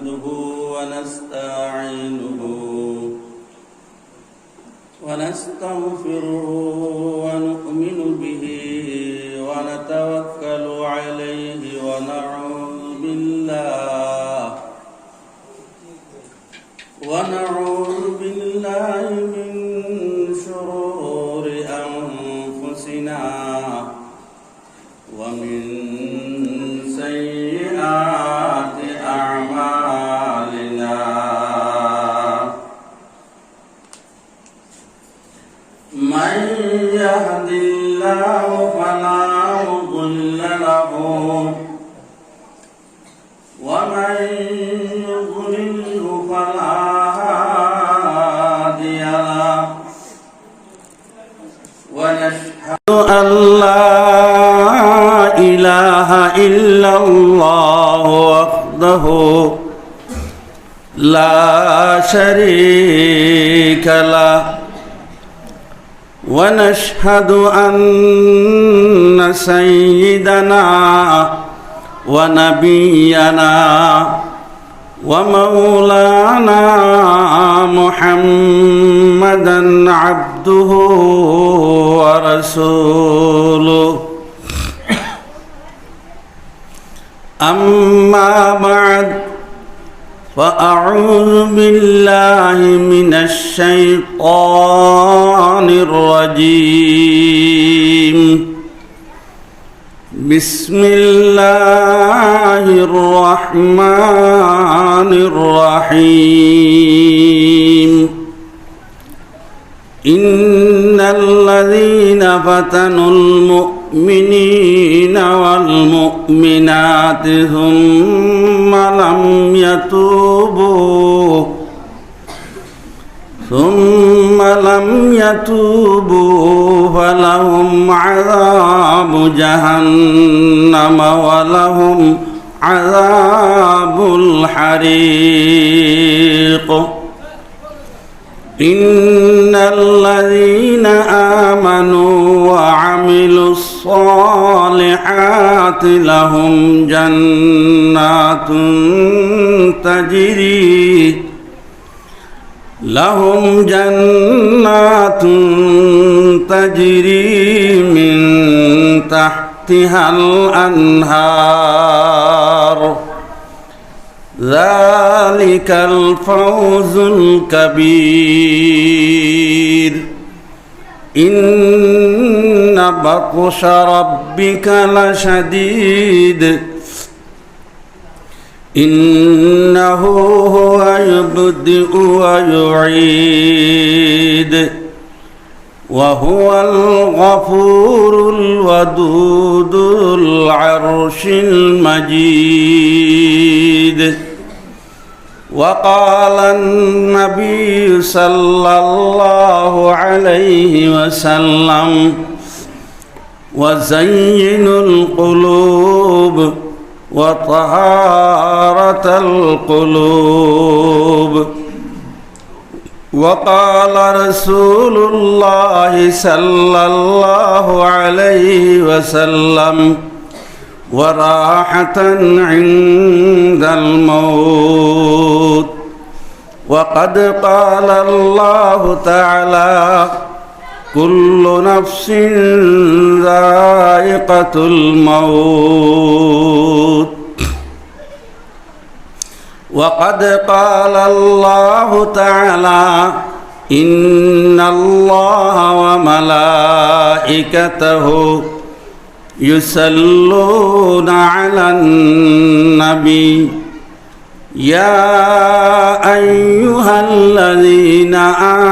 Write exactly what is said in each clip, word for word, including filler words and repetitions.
نحمده ونستعينه ونستغفره ونؤمن به ونتوكل عليه ونعوذ بالله، ونعوذ بالله من شرور أنفسنا ومن سيئات أعمالنا. من يهد الله فلا مضل له، ومن يضلله فلا هادي له. ونشهد أن لا إله إلا الله وحده لا شريك له، ونشهد أن سيدنا ونبينا ومولانا محمدا عبده ورسوله. أما بعد، فأعوذ بالله من الشيطان الرجيم. بسم الله الرحمن الرحيم. إن الذين فتنوا المؤمنين والمؤمنات ثم لم يتوبوا، ثم لم يتوبوا فلهم عذاب جهنم ولهم عذاب الحريق. إن الذين آمنوا وعملوا الصالحات لهم جنات تجري، لهم جنات تجري من تحتها الأنهار، ذلك الفوز الكبير. إن بطش ربك لشديد، إنه هو يبدئ ويعيد، وهو الغفور الودود ذو العرش المجيد. وقال النبي صلى الله عليه وسلم: وزين القلوب وطهارة القلوب. وقال رسول الله صلى الله عليه وسلم: وراحة عند الموت. وقد قال الله تعالى: كل نفس ذائقة الموت. وقد قال الله تعالى: إن الله وملائكته يصلون على النبي، يا أيها الذين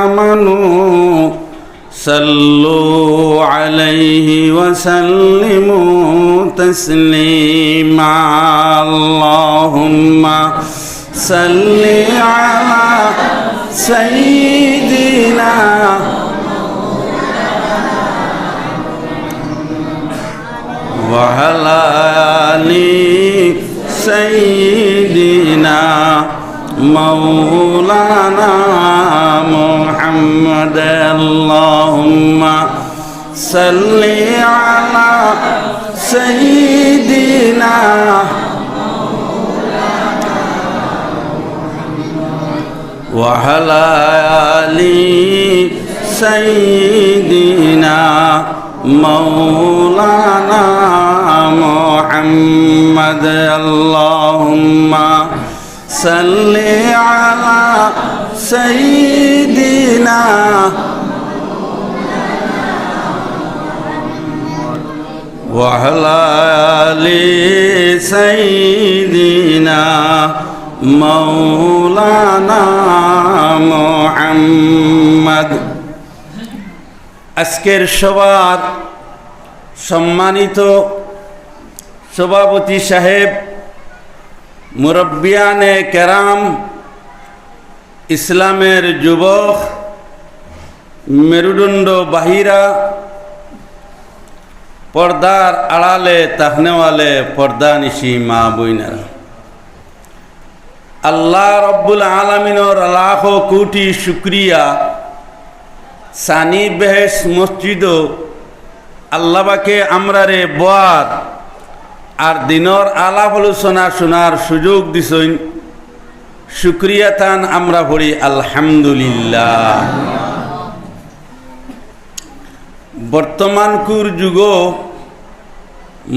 آمنوا صلوا عليه وسلموا تسليما. اللهم صل على سيدنا وعلى آل سيدنا مولانا محمد. اللهم صل على سيدنا وعلى آل سيدنا مولانا محمد. اللهم صل على سيدنا وعلى آل سيدنا مولانا محمد. আজকের সভার সম্মানিত সভাপতি সাহেব, মুরব্বিয়ানে কেরাম, ইসলামের যুবক, মেরুদণ্ড বাহিরা, পর্দার আড়ালে তাকনেওয়ালে পর্দানিশি মা বইনারা, আল্লাহ রব্বুল আলামিনর লাখো কোটি শুকরিয়া। সানি বেহেশত মসজিদো আল্লাহ পাকে আমরারে বওয়ার আর দিনর আলাপ আলোচনা শোনার সুযোগ দিছইন, শুকরিয়া তান আমরা পড়ি আলহামদুলিল্লাহ। বর্তমানকুর যুগো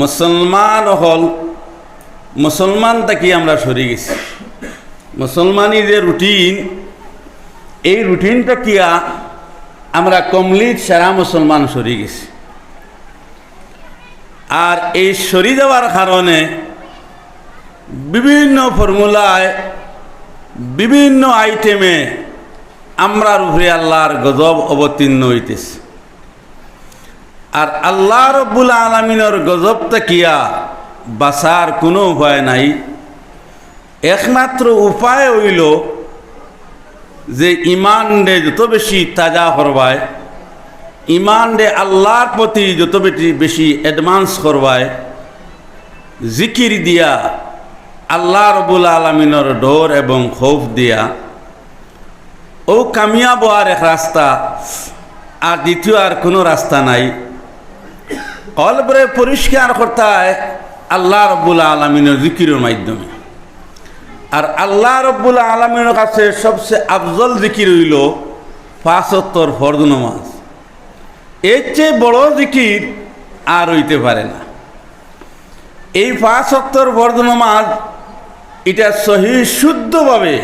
মুসলমান অকল, মুসলমান থাকি আমরা সরি গেছি। মুসলমানি যে রুটিন, এই রুটিন থাকিয়া আমরা কমপ্লিট সারা মুসলমান সরি গেছি। আর এই সরি যাওয়ার কারণে বিভিন্ন ফর্মুলায়, বিভিন্ন আইটেমে আমরার উপরে আল্লাহর গজব অবতীর্ণ হইতেছে। আর আল্লাহ রব্বুল আলামিনর গজব থাকিয়া বাঁচার কোনো উপায় নাই। একমাত্র উপায় অইলো যে ইমানরে যত বেশি তাজা করবায়, ইমানরে আল্লাহর প্রতি যত বেশি, বেশি অ্যাডভান্স করবায়, জিকির দিয়া, আল্লাহ রব্বুল আলামিনর ডর এবং খৌফ দিয়া, অউ কামিয়াব অওয়ার এক রাস্তা, আর দ্বিতীয় আর কোনো রাস্তা নাই। কলবরে পরিষ্কার করতায় আল্লাহ রব্বুল আলামিনর জিকিরর মাধ্যমে। আর আল্লাহ রব্বুল আলামিনর কাছে সবচেয়ে আফজল জিকির অইলো পাঁচ ওয়াক্তর ফরজ নামাজ। এর চেয়ে বড় জিকির আর হইতে পারে না। এই পাঁচ ওয়াক্তর ফরজ নামাজ, ইটা সহি শুদ্ধভাবে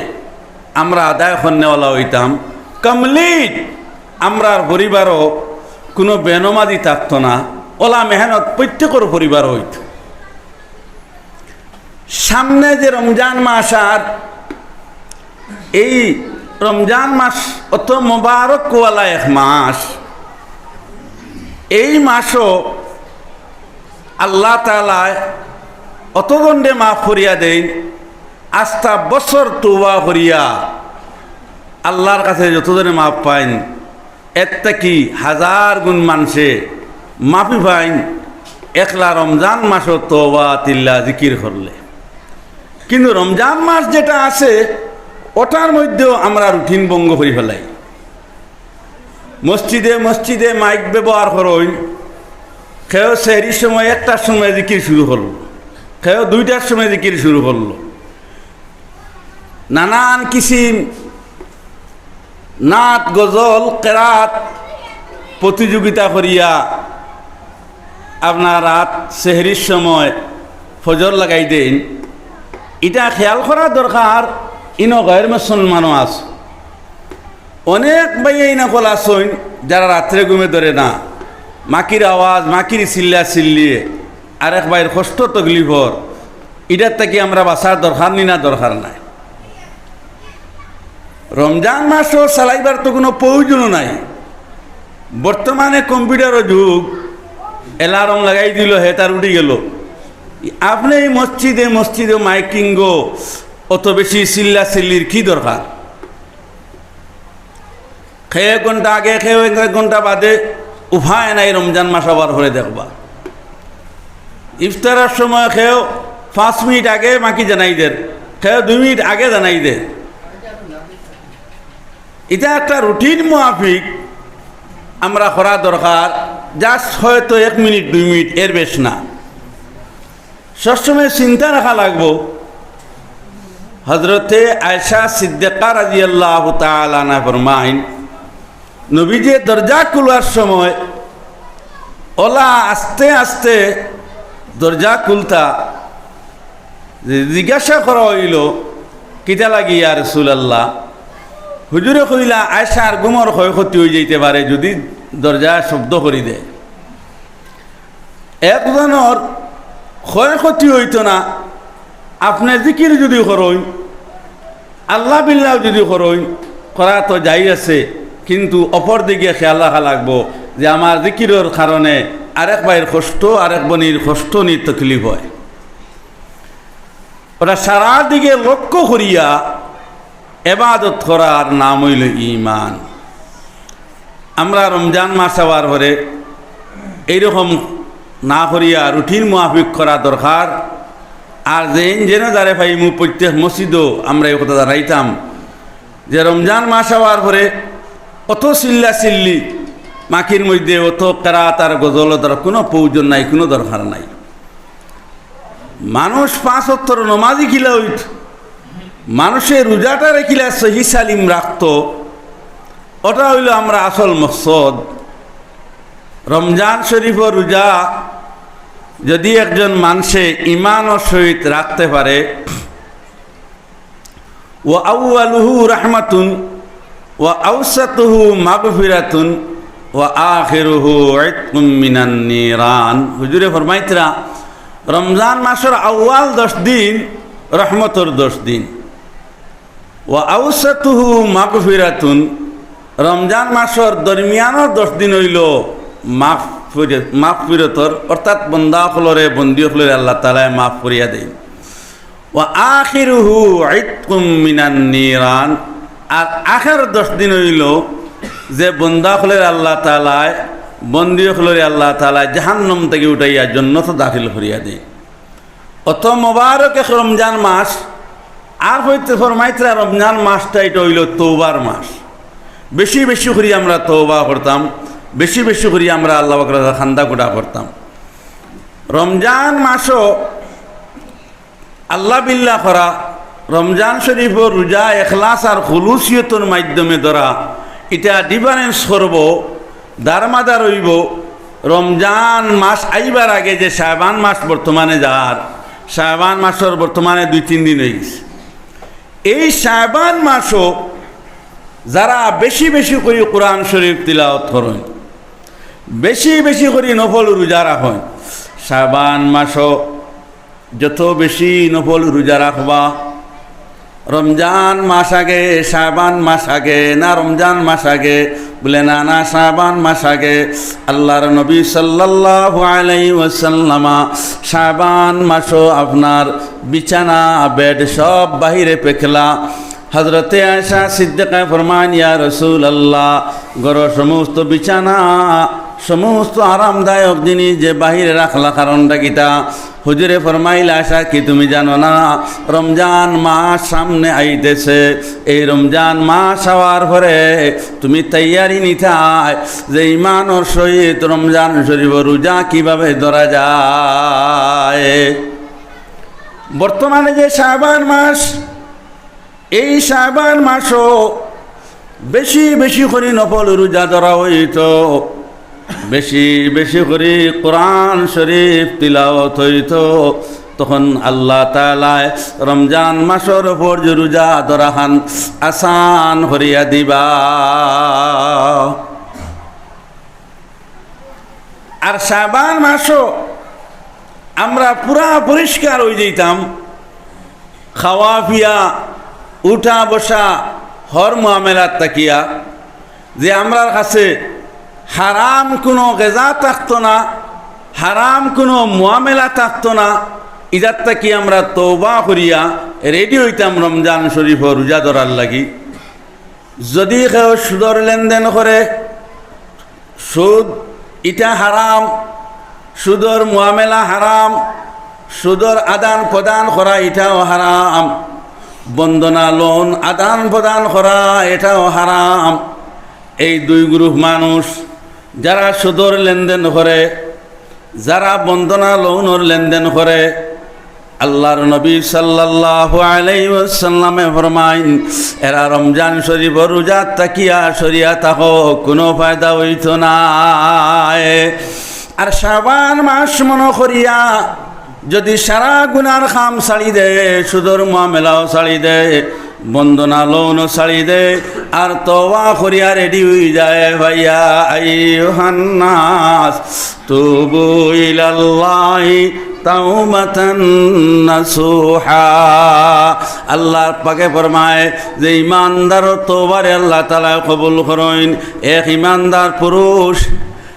আমরা আদায় করনেওয়ালা হইতাম, কমপ্লিট, আমরার পরিবারও কোনো বেনমাজি থাকতো না, অলা মেহনত প্রত্যেকর পরিবার হইতো। সামনে যে রমজান মাস, আর এই রমজান মাস অত মোবারকওয়ালা এক মাস, এই মাসও আল্লাহ তাআলায় অতজনরে মাফ করিয়া দেইন, আস্তা বছর তওবা করিয়া আল্লাহর কাছে যতজনে মাফ পাইন, এর থাকি হাজার গুণ মানষে মাফি পাইন একলা রমজান মাসো তওবা তিল্লা জিকির করলে। কিন্তু রমজান মাস যেটা আছে, ওটার মধ্যেও আমরা রুটিন ভঙ্গ করি ফেলাই। মসজিদে মসজিদে মাইক ব্যবহার করইন, কেউ সেহরির সময় একটার সময় জিকির শুরু করলো, কেউ দুইটার সময় জিকির শুরু করলো। নানান কিসিম নাত, গজল, কেরাত প্রতিযোগিতা করিয়া আপনার রাত সেহরির সময় ফজর লাগাই দেইন। ইটা খেয়াল করা দরকার, ইনো গয়ের মুসলমানও আছে। অনেক ভাইয়ে ইন অকল আছইন যারা রাত্রে ঘুমে ধরে না, মাকির আওয়াজ, মাকির চিল্লা চিল্লিয়ে, আরেক ভাইর কষ্ট তকলিফর, ইটার থাকি আমরা বাঁচার দরকার নি না দরকার নাই? রমজান মাসও চালাইবার তো কোনো প্রয়োজনও নাই। বর্তমানে কম্পিউটারর যুগ, অ্যালার্ম লাগাই দিল, হে তার উঠি গেল। আপনে এই মসজিদে মসজিদে মাইকিংও অত বেশি চিল্লা চিল্লির কি দরকার? কেউ এক ঘন্টা আগে, কেউ এক ঘন্টা বাদে, উপায় নাই, রমজান মাস আবার পরে দেখবা। ইফতারর সময় কেউ পাঁচ মিনিট আগে মাকি জানাই দের, কেউ দুই মিনিট আগে জানাই দের। ইটা একটা রুটিন মুয়াফিক আমরা করা দরকার, just হয়তো এক মিনিট, দুই মিনিট, এর বেশ না। সবসময় চিন্তা রাখা লাগবো, হজরতে আয়েশা সিদ্দিকা রাদিয়াল্লাহু তাআলা আনহা ফরমাইন, নবীজি দরজা খুলার সময় অলা আস্তে আস্তে দরজা খুলতা। যে জিজ্ঞাসা করা অইলো, "কিতা লাগি ইয়া রাসূলুল্লাহ?" হুজুরে কইলা, "আয়েশার ঘুমর ক্ষয়ক্ষতি অইযাইতে পারে যুদি দরজায় শব্দ করি দেয়।" একজনর ক্ষয়ক্ষতি অইতো না, আপনে জিকির যুদি করইন, আল্লাহ বিল্লাহ যুদি করইন, করা তো জায়েজ আছে, কিন্তু অপর দিকে খেয়াল রাখা লাগবো যে আমার জিকিরর কারণে আরেক ভাইর কষ্ট, আরেক বইনর কষ্ট নি তকলিফ অয়। অটা সারা দিকে লক্ষ্য করিয়া এবাদত করার নাম অইলো ঈমান। আমরা রমজান মাস আওয়ার পরে এইরকম না করিয়া রুটিন মুয়াফিক করা দরকার। আর যেইন যেন যারে পাইমু প্রত্যেক মসজিদো আমরা এই কথা জানাইতাম যে রমজান মাস আওয়ার পরে অত চিল্লা চিল্লি মাকির মধ্যে অত কেরাত আর গজল, তার কুনু প্রয়োজন নাই, কুনু দরকার নাই। মানুষ পাঁচ ওয়াক্তর নমাজি কিলা অইত, মানুষে রোজাটারে কিলা সহি সালিম রাখতো, অটা অইলো আমরা আসল মকসদ। রমজান শরীফর রোজা যুদি একজন মানষে ঈমানর সহিত রাখতে পারে, ওয়া আউয়ালুহু রাহমাতুন, ওয়া আওসাতুহু মাগফিরাতুন, ওয়া আখিরুহু ইতকুম মিনান নিরান। হুজুরে ফরমাইতরা, রমজান মাসর আউয়াল দশ দিন রহমতর দশ দিন, ওয়া আওসাতুহু মাগফিরাতুন, রমজান মাসর দরমিয়ানর দশ দিন অইলো মাগফিরাত, মাগফিরাতর, অর্থাৎ বন্দা অকলরে, বন্দি অকলরে আল্লাহ তাআলায় মাফ করিয়া দেইন। ওয়া আখিরুহু ইতকুম মিনান নিরান, আর আখের দশ দিন অইলো যে বন্দা অকলরে আল্লাহ তাআলায়, বন্দি অকলরে আল্লাহ তাআলায় জাহান্নাম থাকি উঠাইয়া জন্নতো দাখিল করিয়া দেইন। অত মোবারক এক রমজান মাস। আর অইতে ফরমাইতরা রমজান মাসটা ইটা অইলো তওবার মাস। বেশি বেশি করি আমরা তওবা করতাম, বেশি বেশি করি আমরা আল্লাহ পাকর কাছে কান্দা-কুটা করতাম। রমজান মাসো আল্লাহ বিল্লাহ করা, রমজান শরীফর রোজা এখলাস আর খুলুসিয়তর মাধ্যমে ধরা, ইটা difference করবো, দারমাদার অইবো। রমজান মাস আইবার আগে যে শাবান মাস বর্তমানে যার, শাবান মাসর বর্তমানে দুই তিন দিন অইগেছে। এই শাবান মাসো যারা বেশি বেশি করি কোরআন শরীফ তিলাওয়াত করইন, বেশি বেশি করি নফল রোজা রাখইন, শাবান মাসো যত বেশি নফল রোজা রাখবা, রমজান মাস আগে, শাবান মাস আগে, না রমজান মাস আগে? বলে, "না, না, শাবান মাস আগে।" আল্লাহর নবী সাল্লাল্লাহু আলাইহি ওয়াসাল্লামা শাবান মাসো আপনার বিছানা, বেড সব বাহিরে ফেকলা। হজরতে আয়েশা সিদ্দিকায় ফরমাইন, "ইয়া রাসূলুল্লাহ, ঘরর সমস্ত বিছানা, সমস্ত আরামদায়ক জিনিস যে বাহিরে রাখলা, কারণটা কিতা?" হুজুরে ফরমাইলা, "আয়েশা, কি তুমি জানো না, রমজান মাস সামনে আইতেছে? এই রমজান মাস আওয়ার পরে তুমি তৈয়ারি নিতায় যে ইমানর সহিত রমজান শরীফর রোজা কিভাবে ধরা যায়।" বর্তমানে যে শাবান মাস, এই শাবান মাসো বেশি বেশি করি নফল রোজা ধরা অইতো, বেশি বেশি করি কোরআন শরীফ তিলাওয়াত অইতো, তখন আল্লাহ তাআলায় রমজান মাসর ফরজ রোজা ধরাখান আসান করিয়া দিবা। আর শাবান মাসো আমরা পুরা পরিষ্কার অইযাইতাম, খাওয়া পিয়া, উঠা বসা, হর মুআমেলাত থাকিয়া, যে আমরার কাছে হারাম কুনু গেজা থাকতো না, হারাম কুনু মুআমেলা থাকতো না। ইজাত থাকি আমরা তওবা করিয়া রেডি অইতাম রমজান শরীফর রোজা ধরার লাগি। যদি কেউ সুদর লেনদেন করে, সুদ ইটা হারাম, সুদর মুআমেলা হারাম, সুদর আদান প্রদান করা ইটাও হারাম, বন্দনা লোন আদান প্রদান করা ইটাও হারাম। এই দুই গ্রুপ মানুষ, যারা সুদর লেনদেন করে, যারা বন্দনা লোনর লেনদেন করে, আল্লাহর নবী সাল্লাল্লাহু আলাইহি ওয়াসাল্লামে ফরমাইন, এরা রমজান শরীফর রোজা থাকিয়া সরিয়া থাকো, কুনু ফায়দা অইতো নায়। আর শাবান মাস মনো করিয়া যদি সারা গুনার কাম ছাড়ি দেয়, সুদর মামলাও ছাড়ি দেয়, বন্দনা লওনও ছাড়ি দেয়, আর তওবা করিয়া রেডি অইযায়, ফাইয়া আইয়ুহান নাস তুবু ইলাল্লাহি তাওবাতান নাসুহা। আল্লাহ পাকে ফরমায় যে ইমানদারর তওবারে আল্লাহ তাআলায় কবুল করইন। এক ইমানদার পুরুষ,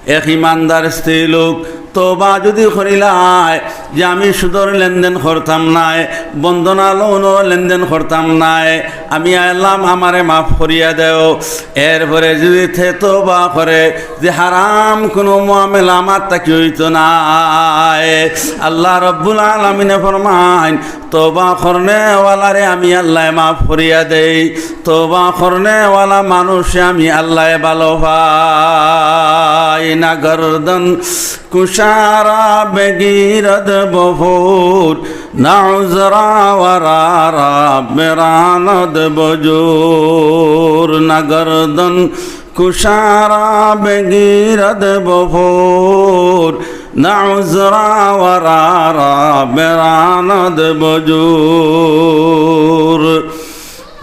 এক ইমানদার স্ত্রী লোক তওবা যদি করিলায় যে আমি সুদর লেনদেন করতাম নায়, বন্দনা লওনর লেনদেন করতাম নায়, আমি আইলাম, আমারে মাফ করিয়া দেও। এরপরে যদি তে তওবা করে যে হারাম কুনু মামলা আমার থাকি অইতো নায়, আল্লাহ রব্বুল আলামিনে ফরমাইন, তওবা করনেওয়ালারে আমি আল্লায় মাফ করিয়া দেই, তওবা করনেওয়ালা মানুষে আমি আল্লায় ভালো পাই। না গর্দন কুশারা বেগিরদ বফুর, না উজরা ওয়ারারা বেরানদ বজুর। না গর্দন কুশারা বেগিরদ বফুর, না উজরা ওয়ারারা বেরানদ বজুর।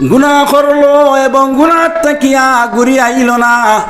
গুনা করলো এবং গুনার থাকিয়া ঘুরি আইলো না,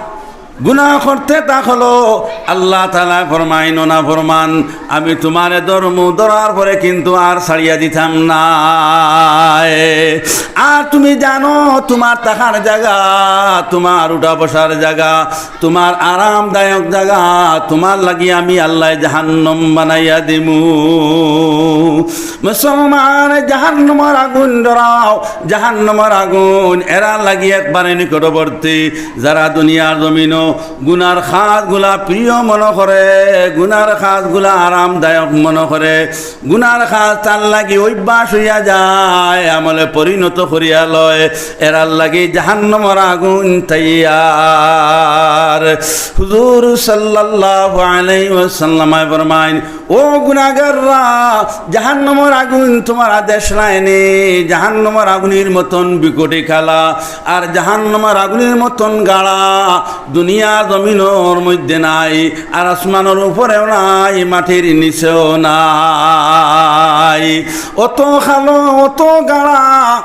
গুনা করতে থাকলো। আল্লাহ তাআলায় ফরমাইন, "ও নাফরমান, আমি তুমারে ধরমু, ধরার পরে কিন্তু আর ছাড়িয়া দিতাম নায়।" আর তুমি জানো তুমার থাকার জাগা, তুমার উঠা বসার জাগা, তুমার আরামদায়ক জাগা, তুমার লাগি আমি আল্লায় জাহান্নাম বানাইয়া দিমু। মুসলমান, জাহান্নামর আগুন ডরাও, জাহান্নামর আগুন এরার লাগি একবারে নিকটবর্তী। যারা দুনিয়ার জমিনো গুনার কাজগুলা প্রিয় মনো করে, গুনার কাজগুলা আরামদায়ক মনো করে, গুনার কাজ তার লাগি অভ্যাস অইয়া যায়, আমলে পরিণত করিয়া লয়, এরার লাগি জাহান্নামর আগুন তৈয়ার। হুজুর সাল্লাল্লাহু আলাইহি ওয়াসাল্লামে ফরমাইন, "ও গুনাগাররা, জাহান্নামর আগুন তুমারা দেখরায়নি, জাহান্নামর আগুনর মতন বিকটি কালা, আর জাহান্নামর আগুনর মতন গাড়া দুনিয়া জমিনর মধ্যে নাই, আর আসমানর উপরেও নাই, মাটির নিচেও নাই। অত কালো, অত গাড়া।"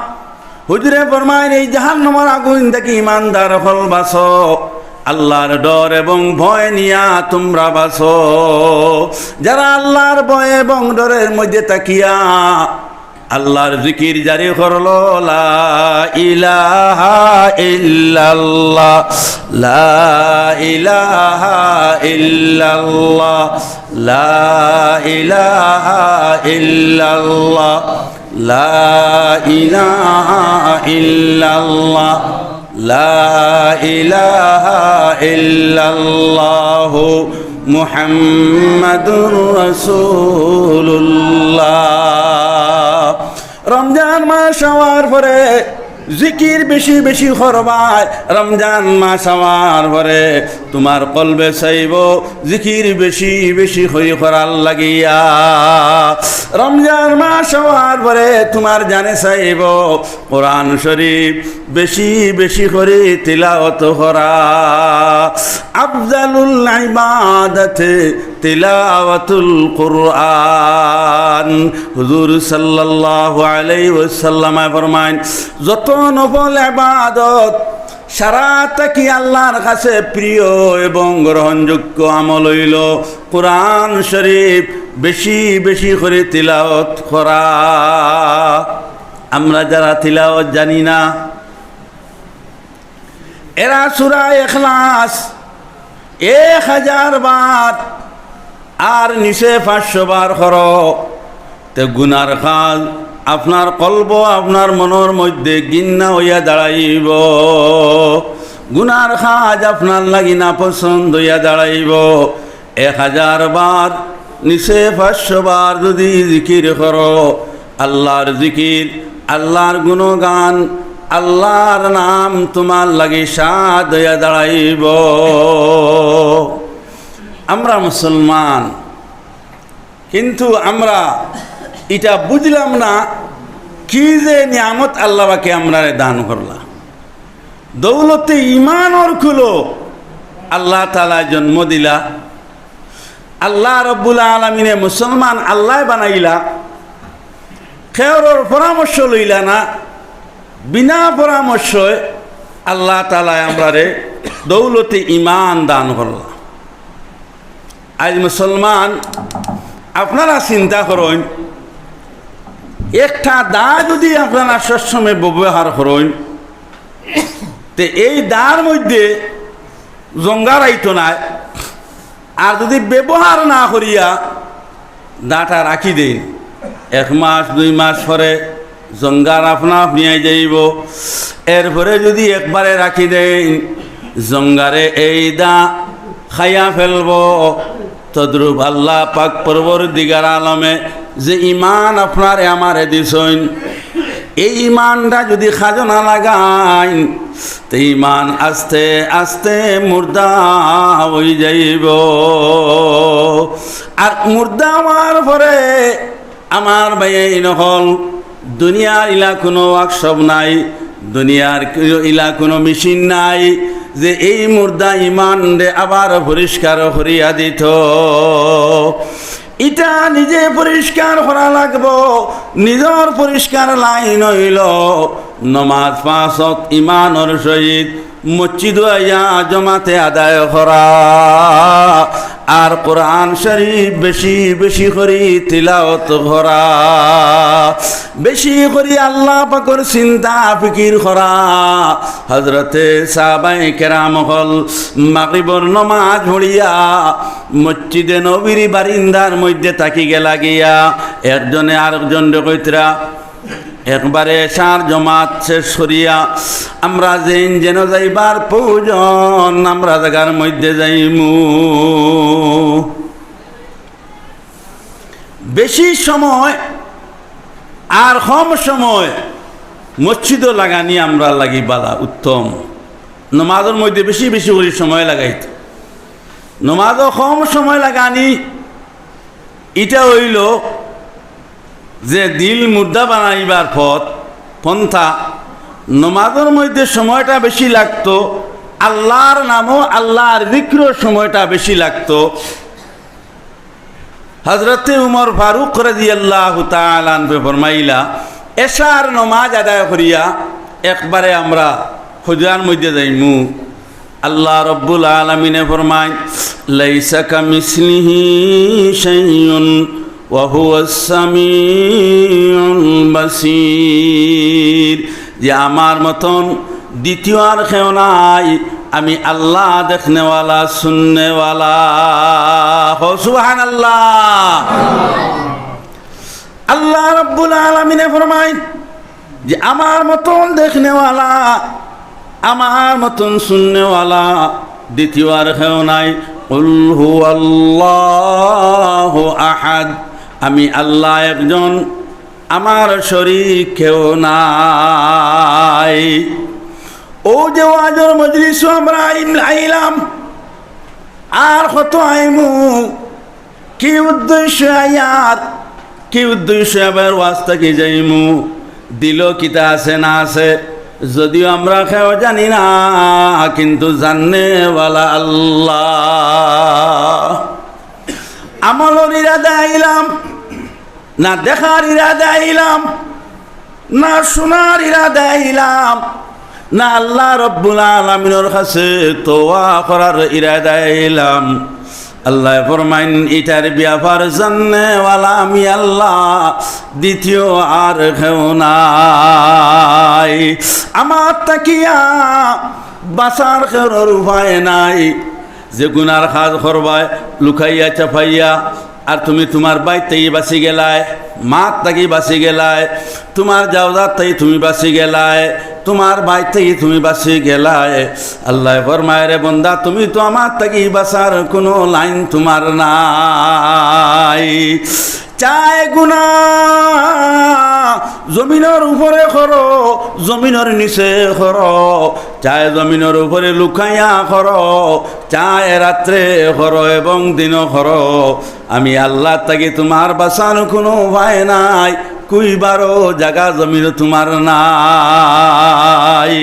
হুজুরে ফরমাইন, এই জাহান্নামর আগুন থাকি ইমানদার অকল বাঁচো, আল্লাহর ডর এবং ভয় নিয়া তুমরা বাঁচো। যারা আল্লাহর ভয় এবং ডরের মধ্যে থাকিয়া আল্লাহর জিকির জারি করলো, লা ইলাহা ইল্লাল্লাহ, লা ইলাহা ইল্লাল্লাহ, লা ইলাহা ইল্লাল্লাহ, লা ইলাহা ইল্লাল্লাহ, লা ইলাহা ইল্লাল্লাহু মুহাম্মাদুর রাসূলুল্লাহ। রমজান মাস আওয়ার পরে জিকির বেশি বেশি করবায়। রমজান মাস আওয়ার পরে তুমার কলবে চাইবো জিকির বেশি বেশি করি করার লাগিয়া। রমজান মাস আওয়ার পরে তুমার জানে চাইবো কোরআন শরীফ বেশি বেশি করি তিলাওয়াত করা। আফজালুল ইবাদতে তিলাওয়াতুল কুরআন। হুজুর সাল্লাল্লাহু আলাইহি ওয়াসাল্লামে ফরমাইন, যত নফল ইবাদত সারা থাকি আল্লাহর কাছে প্রিয় এবং গ্রহণযোগ্য আমল অইলো কোরআন শরীফ বেশি বেশি করি তিলাওয়াত করা। আমরা যারা তিলাওয়াত জানি না, এরা সূরা ইখলাস এক হাজার বার আর নিচে পাঁচশো বার করো, তে গুনার কাজ আপনার কলব, আপনার মনর মধ্যে ঘিন্না অইয়া দাঁড়াইবো, গুনার কাজ আপনার লাগি নাপছন্দ অইয়া দাঁড়াইবো। এক হাজার বার নিচে পাঁচশো বার যদি জিকির করো, আল্লাহর জিকির, আল্লাহর গুণগান, আল্লাহর নাম তুমার লাগি স্বাদ অইয়া দাঁড়াইবো। আমরা মুসলমান, কিন্তু আমরা ইটা বুঝলাম না, কি যে নিয়ামত আল্লাহ পাকে আমরারে দান করলা। দৌলতে ইমানর কুলো আল্লাহ তাআলায় জন্ম দিলা। আল্লাহ রব্বুল আলামিনে মুসলমান আল্লায় বানাইলা। কেউরর পরামর্শ লইলা না, বিনা পরামর্শে আল্লাহ তাআলায় আমরারে দৌলতে ইমান দান করলা। আইজ মুসলমান, আপনারা চিন্তা করইন, একটা দা যুদি আপনারা সবসময় ব্যবহার করইন, তে এই দার মধ্যে জঙ্গার আইতো নায়। আর যুদি ব্যবহার না করিয়া দাটা রাখি দেইন, এক মাস দুই মাস পরে জঙ্গার আপনা আপনি আই যাইবো। এরপরে যুদি একবারে রাখি দেইন, জঙ্গারে এই দা খাইয়া ফেলবো। তদ্রূপ আল্লাহ পাক পরওয়ারদিগার আলমে যে ইমান আপনারে আমারে দিছইন, এই ইমানটা যুদি কাজো না লাগাইন, তে ইমান আস্তে আস্তে মুর্দা অইযাইবো। আর মুর্দা অওয়ার পরে আমার ভাইয়াইন অকল, দুনিয়ার ইলা কুনু workshop নাই, দুনিয়ার ইলা কুনু মেশিন নাই যে এই মুর্দা ইমানরে আবার পরিষ্কার করিয়া দিতো। ইটা নিজে পরিষ্কার করা লাগবো। নিজর পরিষ্কার লাইন অইলো নমাজ পাঁচ ওয়াক্ত ইমানর সহিত মসজিদো আইয়া জমাতে আদায় করা, আর কোরআন শরীফ বেশি বেশি করি তিলাওয়াত করা, বেশি করি আল্লাহ পাকর চিন্তা ফিকির করা। হযরতে সাহাবায়ে কেরাম অকল মাগরিবর নমাজ পড়িয়া মসজিদে নবীর বারিন্দার মধ্যে থাকি গেলা গিয়া, একজনে আরেকজনরে কইতরা, একবারে এশার জমাত শেষ করিয়া আমরা যেইন যেন যাইবার প্রয়োজন, আমরা জাগার মধ্যে যাইমু। বেশি সময় আর কম সময় মসজিদো লাগানি আমরার লাগি বালা, উত্তম। নমাজর মধ্যে বেশি বেশি করি সময় লাগাইতে, নমাজো কম সময় লাগানি, ইটা অইলো যে দিল মুর্দা বানাইবার পথ, পন্থা। নমাজর মধ্যে সময়টা বেশি লাগতো, আল্লাহর নামো আল্লাহর জিক্রর সময়টা বেশি লাগতো। হযরতে উমর ফারুক রাদিয়াল্লাহু তাআলা আনহু ফরমাইলা, এশার নমাজ আদায় করিয়া একবারে আমরা হুজরার মধ্যে যাইমু। আল্লাহ রব্বুল আলামিনে ফরমাইন, "লাইসা কামিসলিহি শাইউন ওয়া হুয়াস সামিউল বাসীর।" যে আমার মতন দ্বিতীয় আর কেউ নাই, আমি আল্লাহ দেখনেওয়ালা, শুননেওয়ালা। হো সুবহানাল্লাহ। আল্লাহ রাব্বুল আলামিনে ফরমাইন যে আমার মতন দেখনেওয়ালা, আমার মতন শুননেওয়ালা দ্বিতীয় আর কেউ নাই। কুল হুয়াল্লাহু আহাদ, আমি আল্লাহ একজন, আমার শরীক কেউ নাই। অউ যে ওয়াজর মজলিসো আমরা আইম-, আইলাম, আর কত আইমু, কি উদ্দেশ্যে আইয়ার, কি উদ্দেশ্যে আবার ওয়াজ থাকি যাইমু, দিলো কিতা আছে না আছে, যদিও আমরা কেউ জানি না, কিন্তু জাননেওয়ালা আল্লাহ। আমলর ইরাদা আইলাম, না দেখার ইরাদা আইলাম, না শোনার ইরাদা আইলাম, না আল্লাহ রব্বুল আলামিনর কাছে তওবা করার ইরাদা আইলাম। আল্লাহ ফরমাইন, ইটার ব্যাপার জাননেওয়ালা আমি আল্লাহ, দ্বিতীয় আর কেউ নাই। আমার থাকিয়া বাঁচার কেউর উপায় নাই। যে গুনার কাজ করবায় লুকাইয়া চাপাইয়া, আর তুমি তুমার ভাইর থাকি বাঁচি গেলায়, মার থাকি বাঁচি গেলায়, তুমার জাওজার থাকি তুমি বাঁচি গেলায়, তুমার বায় থাকি তুমি বাচি গেলায়। আল্লায় ফরমায়, রে বন্দা, তুমি তো আমার থাকি বাচার কুনু লাইন তুমার নাই। চায় গুনা জমিনর উপরে করো, জমিনর নিচে করো, চায় জমিনর উপরে লুকাইয়া করো, চায় রাত্রে করো এবং দিনো করো, আমি আল্লার থাকি তুমার বাচার কুনু উপায় নাই। কুইবারও জাগা জমিন তুমার নাই।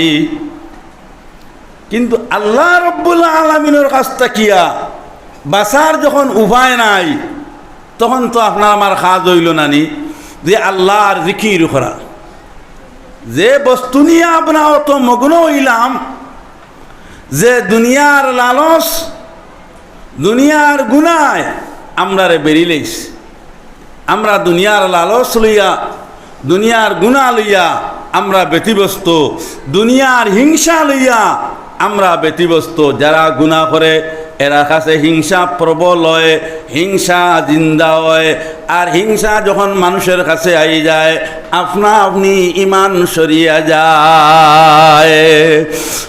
কিন্তু আল্লাহ রব্বুল আলামিনর কাছ থাকিয়া বাচার যখন উপায় নাই, তখন তো আপনার আমার কাজ অইলো না নি যে আল্লার জিকির করা। যে বস্তু নিয়া আমরা অত মগ্ন অইলাম, যে দুনিয়ার লালচ, দুনিয়ার গুনায় আমরারে বেড়ি লাইছে। আমরা দুনিয়ার লালচ লইয়া, দুনিয়ার গুনা লইয়া আমরা ব্যতিব্যস্ত, দুনিয়ার হিংসা লইয়া আমরা ব্যতিব্যস্ত। যারা গুনা করে, এরার কাছে হিংসা প্রবল অয়, হিংসা জিন্দা অয়, আর হিংসা যখন মানুষর কাছে আই যায়, আপনা আপনি ইমান সরিয়া যায়।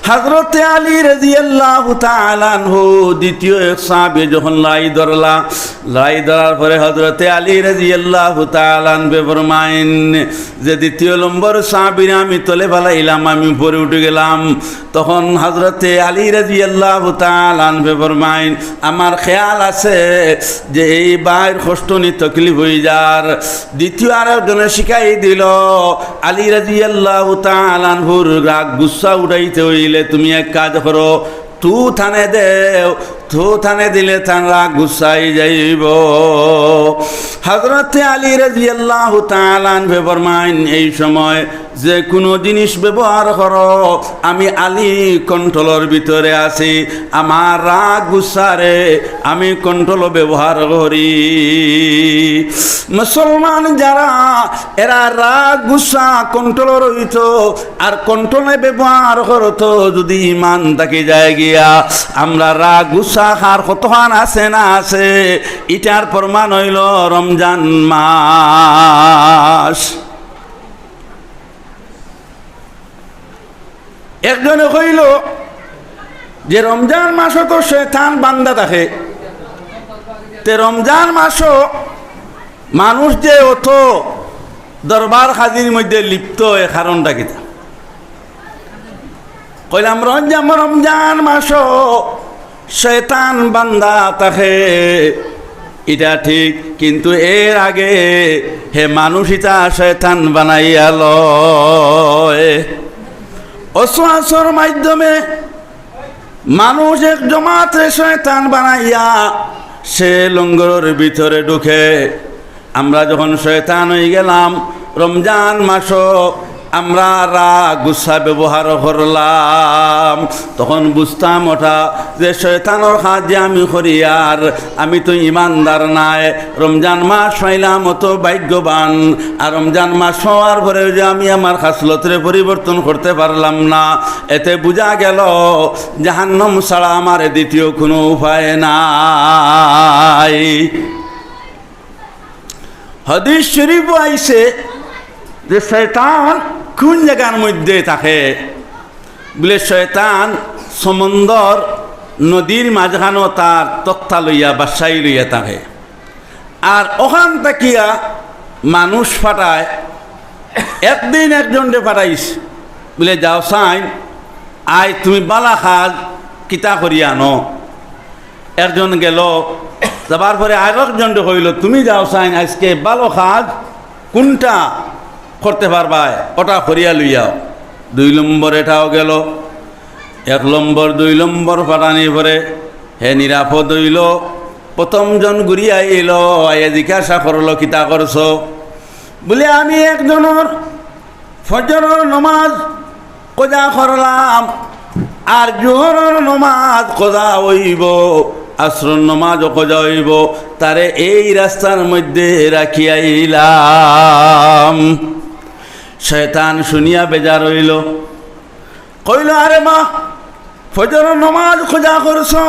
হযরতে আলী রাদিয়াল্লাহু তাআলা আনহু দ্বিতীয় এক সাহাবী যখন লড়াই ধরলা, লড়াই ধরার পরে হযরতে আলী রাদিয়াল্লাহু তাআলা আনহু ফরমাইন যে, দ্বিতীয় নম্বর সাহাবীরে আমি তলে ফালাইলাম, আমি উপরে উঠি গেলাম। তখন হযরতে আলী রাদিয়াল্লাহু তাআলা আনহু ফরমাইন, আমার খেয়াল আছে যে এই ভাইর কষ্ট নি তকলিফ অই যার। দ্বিতীয় আরো একজনে শিখাই দিল, আলী রাদিয়াল্লাহু তাআলা আনহুর রাগ গুসা উঠাইতে অইলে তুমি এক কাজ করো, থু থানে দেও, থু থানে দিলে তান রাগ গুসাই যাইবো। হযরতে আলী রাদিয়াল্লাহু তাআলা আনহু ফরমাইন, এই সময় যে কুনু জিনিস ব্যবহার করো, আমি আলী কন্ট্রোলর ভিতরে আছি, আমার রাগ গুসারে আমি কন্ট্রোল ব্যবহার করি। মুসলমান যারা, এরা রাগ গুসা কন্ট্রোলর অইতো, আর কন্ট্রোলে ব্যবহার করতো, যদি ইমান থাকি যায় গিয়া, আমরা রাগ গুসা কার কতখান আছে না আছে, ইটার প্রমাণ অইলো রমজান মাস। একজনে কইলো যে রমজান মাসো তো শয়তান বান্দা থাকে, তে রমজান মাসো মানুষ যে অত দরবার কাজির মধ্যে লিপ্ত অয়, কারণটা কিতা? কইলাম, রমজান, রমজান মাসো শয়তান বান্দা থাকে, ইটা ঠিক, কিন্তু এর আগে হে মানুষ ইতা শয়তান বানাইয়া লয়। ওয়াসওয়াসর মাধ্যমে মানুষ এক জমাতরে শয়তান বানাইয়া সে লঙ্গরর ভিতরে ঢুকে। আমরা যখন শয়তান অই গেলাম, রমজান মাসো আমরা রাগ গুসা ব্যবহার করলাম, তখন বুঝতাম ওটা যে শয়তানর কাজ যে আমি করি, আর আমি তো ইমানদার নায়। রমজান মাস পাইলাম, অত ভাগ্যবান। আর রমজান মাস পাওয়ার পরেও যে আমি আমার খাসলতরে পরিবর্তন করতে পারলাম না, এতে বুঝা গেল জাহান্নাম ছাড়া আমার দ্বিতীয় কুনু উপায় নাই। হাদিস শরীফো আইছে যে শয়তান কুন জাগার মধ্যে থাকে, বুলে শয়তান সমুন্দর নদীর মাঝখানো তার তক্তা লইয়া, বাসাই লইয়া থাকে। আর ওখান থাকিয়া মানুষ পাঠায়। একদিন একজনরে পাঠাইছে, বুলে, যাও চাইন, আইজ তুমি বালা কাজ কিতা করি আনো। একজন গেল, যাবার পরে আরো একজনরে কইল, তুমি যাও চাইন, আইজকে বালা কাজ কুনটা করতে পারবায়, ওটা করিয়া লইয়াও। দুই নম্বর এটাও গেল, এক নম্বর, দুই নম্বর পাঠানির পরে হে নিরাপদ অইল। প্রথম জন ঘুরিয়া আইল, আইয়া জিজ্ঞাসা করল, কিতা করছো? বুলে, আমি একজনর ফজরর নমাজ কজা করলাম, আর জোহরর নমাজ কজা অইবো, আসরর নমাজও কজা অইবো, তারে এই রাস্তার মধ্যে রাখিয়া আইলাম। শয়তান শুনিয়া বেজার অইল, কইল, আরে মা, ফজরর নমাজ কজা করছো,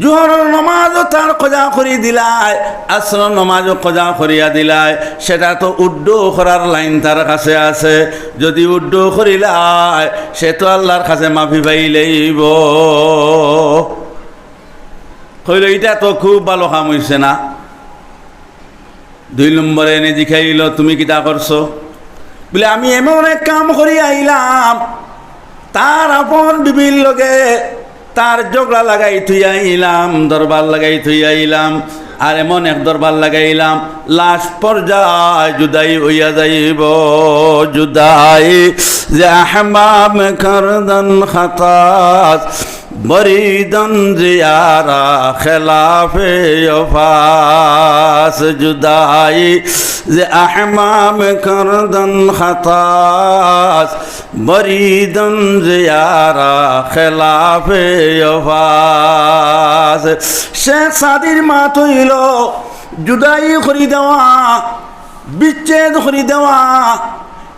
জোহরর নমাজও তার কজা করি দিলায়, আসরর নমাজও কজা করিয়া দিলায়, সেটা তো উড্ডু করার লাইন তার কাছে আছে। যদি উড্ডু করিলায়, সে তো আল্লাহর কাছে মাফি পাইলেইব। কইল, "ইটা তো খুব ভালো কাম অইছে না?" দুই নম্বরে এনে জিকাইল, "তুমি কিতা করছো?" বলে, "আমি এমন এক কাম করি আইলাম, তার আপন বিবির লগে তার ঝগড়া লাগাই থুই আইলাম, দরবার লাগাই থুই আইলাম, আর এমন এক দরবার লাগাইলাম, লাশ পর্যায় জুদাই অইয়া যাইব।" জুদাই যে আহবাব করদন খতাস, বরিদন জিয়ারা খেলাফে অফাস। জুদাই যে আহমাম করদন খতাস, বরিদন জিয়ারা খেলাফে অফাস। শেখ সাদির মাত অইল, জুদাই করি দেওয়া, বিচ্ছেদ করি দেওয়া,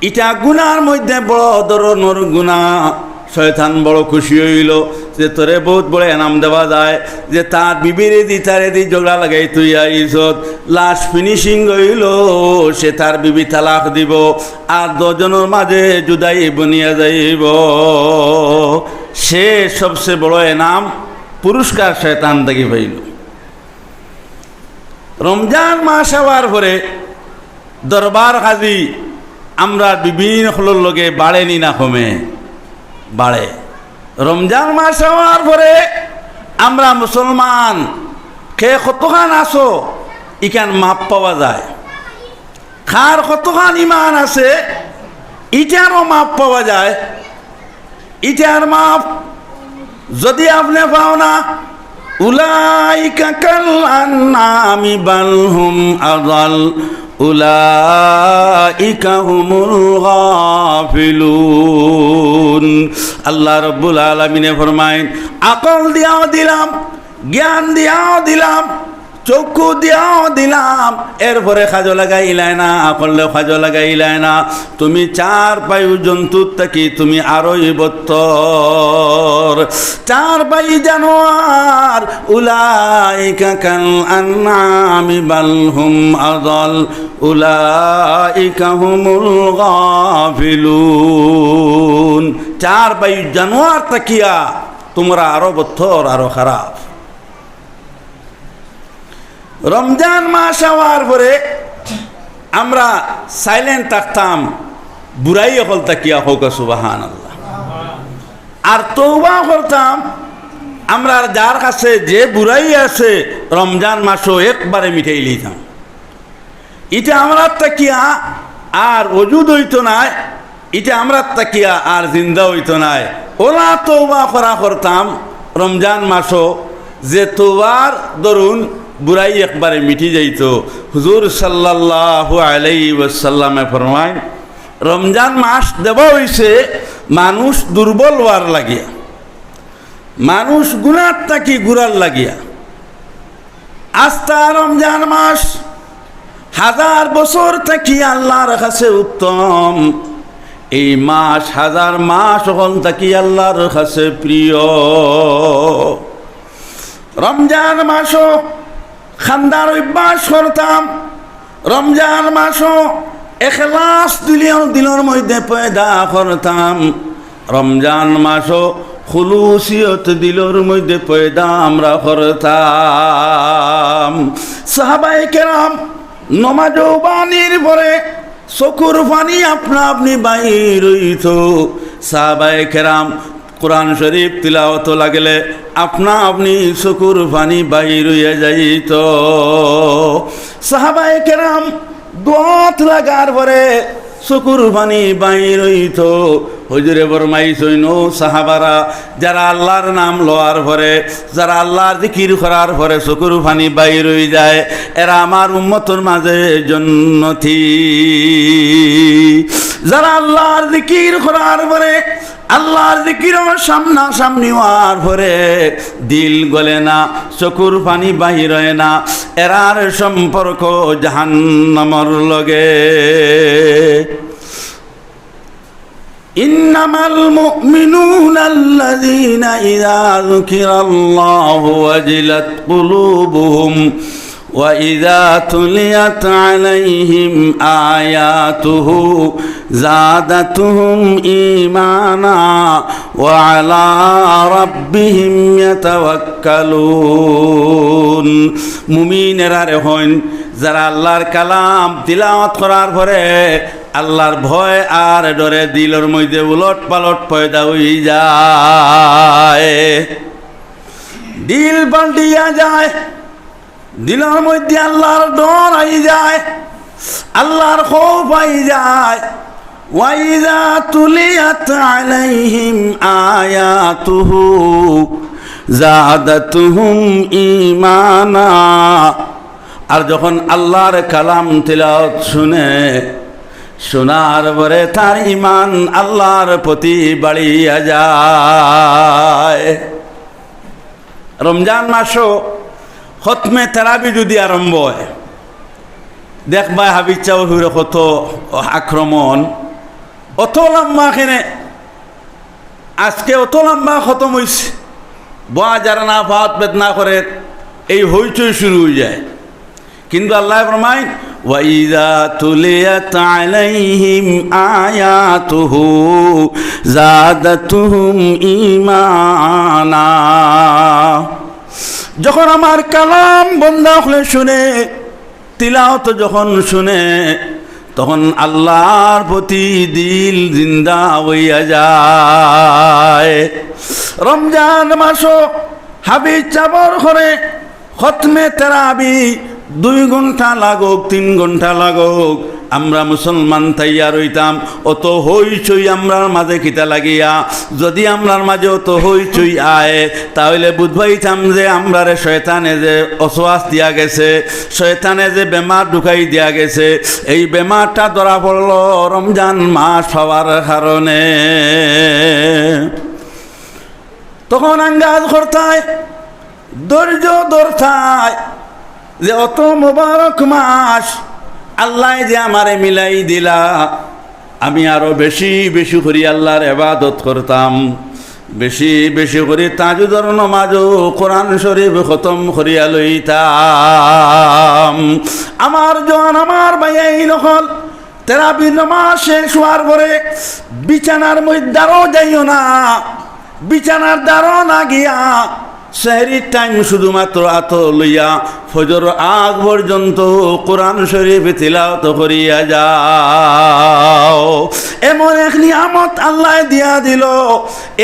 ইটা গুনার মধ্যে বড় ধরনর গুনা। শয়তান বড় খুশি অইল যে তোরে বউত বড় এনাম দেওয়া যায়, যে তার বিবিরে দি তারে দি ঝগড়া লাগাই থুই আইছত, লাশ ফিনিশিং অইল, সে তার বিবি তালাক দিব, আর দশজনর মাঝে জুদাই বনিয়া যাইব। সে সবচে বড় এনাম পুরস্কার শয়তান থাকি পাইল। রমজান মাস আওয়ার পরে দরবার কাজী আমরার বিবিন অকলর লগে বাড়ে নি না কমে? বাড়ে। রমজান মাস আওয়ার পরে আমরা মুসলমান কে কতখান আছো, ইখান মাপ পাওয়া যায়। কার কতখান ইমান আছে, ইটারও মাপ পাওয়া যায়। ইটার মাপ যদি আপনে পাও না, উলাইকা কাল আনআমি বাল হুম আদাল, উলাইকা হুমুল গাফিলুন। আল্লাহ রাব্বুল আলামিনে ফরমাইন, আকল দিয়াও দিলাম, জ্ঞান দিয়াও দিলাম, চক্ষু দিয়াও দিলাম, এরপরে কাজো লাগাইলায় না, আকলও কাজো লাগাইলায় না। তুমি চার পায়ু জন্তুর থাকি তুমি আরোই বত্তর। চার পায়ু জানোয়ার, উলাইকা কাল আনআমি বাল হুম আদাল, উলাইকা হুমুল গাফিলুন। চার পায়ু জানোয়ার থাকিয়া তোমরা আরো বত্তর, আরো খারাপ। রমজান মাস আওয়ার পরে আমরা silent থাকতাম, বুরাই অকল থাকিয়া, কউক্কা সুবহানাল্লাহ। আর তওবা করতাম, আমরা যার কাছে যে বুরাই আছে, রমজান মাসও একবারে মিটাই লইতাম। ইটা আমরার থাকিয়া আর অজুদ অইতো নায়, ইটা আমরার থাকিয়া আর জিন্দা অইতো নায়। অলা তওবা করা করতাম রমজান মাসও, যে তওবার দরুন বুরাই একবারে মিটি যাইতো। হুজুর সাল্লাল্লাহু আলাইহি ওয়াসাল্লামে ফরমাইন, রমজান মাস দেওয়া অইছে মানুষ দুর্বল অওয়ার লাগিয়া, মানুষ গুনার থাকি গুরার লাগিয়া। আস্তা রমজান মাস হাজার বছর থাকি আল্লাহর কাছে উত্তম। এই মাস হাজার মাস অকল থাকি আল্লাহর কাছে প্রিয়। রমজান মাসও কান্দার অভ্যাস করতাম, রমজান মাসও এখলাস দিলর মধ্যে পয়দা করতাম, রমজান মাসও খুলুসিয়ত দিলর মধ্যে পয়দা আমরা করতাম। সাহাবায়ে কেরাম নমাজো বানির পরে চকুর পানি আপনা আপনি বাইর অইতো। সাহাবায়ে কেরাম কোরআন শরীফ তিলাওয়াতো লাগলে আপনা আপনি চকুর পানি বাইর অইয়া যাইতো। সাহাবায়ে কেরাম দোয়াত লাগার পরে চকুর পানি বাইর অইতো। হুজুরে ফরমাইছইন, ও সাহাবারা, যারা আল্লাহর নাম লওয়ার পরে, যারা আল্লাহর জিকির করার পরে চকুর পানি বাইর অই যায়, এরা আমার উম্মতর মাঝে জন্নতি। যারা আল্লাহর জিকির করার পরে, আল্লাহর জিকিরর সামনাসামনি অওয়ার পরে দিল গলে না, চকুর পানি বাইর অয় না, এরার সম্পর্ক জাহান্নামর লগে। إنما المؤمنون الذين إذا ذكر الله وجلت قلوبهم وإذا تليت عليهم آياته زادتهم إيمانا وعلى ربهم يتوكلون। মুমিনেরারে কইন, যারা আল্লাহর কালাম তিলাওয়াত করার পরে আল্লাহর ভয় আর ডরে দিলর মধ্যে উলট পালট পয়দা অই যায়, দিল পাল্টিয়া যায়, দিলর মধ্যে আল্লাহর ডর আই যায়, আল্লাহর খৌফ আই যায়। وإذا تليت عليهم آياته زادتهم إيمانا। আর যখন আল্লাহর কালাম তিলাওয়াত শুনে, শোনার পরে তার ইমান আল্লাহর প্রতি বাড়িয়া যায়। রমজান মাসো খতমে তেরাবি যদি আরম্ভ হয়, দেখবায় হাফিজ সাবর উপরে কত আক্রমণ, অত লম্বা কেনে, আজকে অত লম্বা খতম অইছে, বয়া যারা না পাত বেদনা করে, এই হইচই শুরু অই যায়। কিন্তু আল্লায় ফরমাইন, وإذا تليت عليهم آياته زادتهم إيمانا। যখন আমার কালাম বন্দা অকলে শুনে, তিলাওয়াত যখন শুনে, তখন আল্লাহর প্রতি দিল জিন্দা অইয়া যায়। রমজান মাসো হাফিজ সাবর ঘরে খতমে তেরাবি দুই ঘন্টা লাগউক, তিন ঘন্টা লাগউক, আমরা মুসলমান তৈয়ার অইতাম। অত হইচই আমরার মাঝে কিতা লাগিয়া? যদি আমরার মাঝে অত হইচই আয়, তাহলে বুঝবাইতাম যে আমরারে শয়তানে যে ওয়াসওয়াস দিয়া গেছে, শয়তানে যে বেমার ঢুকাই দিয়া গেছে, এই বেমারটা ধরা পড়লো রমজান মাস হওয়ার কারণে। তখন আন্দাজ করতায়, ধৈর্য ধরতায় যে অত মোবারক মাস আল্লায় যে আমারে মিলাই দিলা, আমি আরো বেশি বেশি করি আল্লাহর ইবাদত করতাম, বেশি বেশি করি তাহাজ্জুদর নমাজো কোরআন শরীফ খতম করিয়া লইতাম। আমার জোয়ান, আমার ভাইয়াইন অকল, তেরাবির নমাজ শেষ হওয়ার পরে বিছানার মধ্যে আরো যাইও না, বিছানার ধারো না গিয়া সেহরির টাইম শুধুমাত্র আতো লইয়া ফজর আগ পর্যন্ত কোরআন শরীফ তিলাওয়াত করিয়া যাও। এমন এক নিয়ামত আল্লায় দিয়া দিল,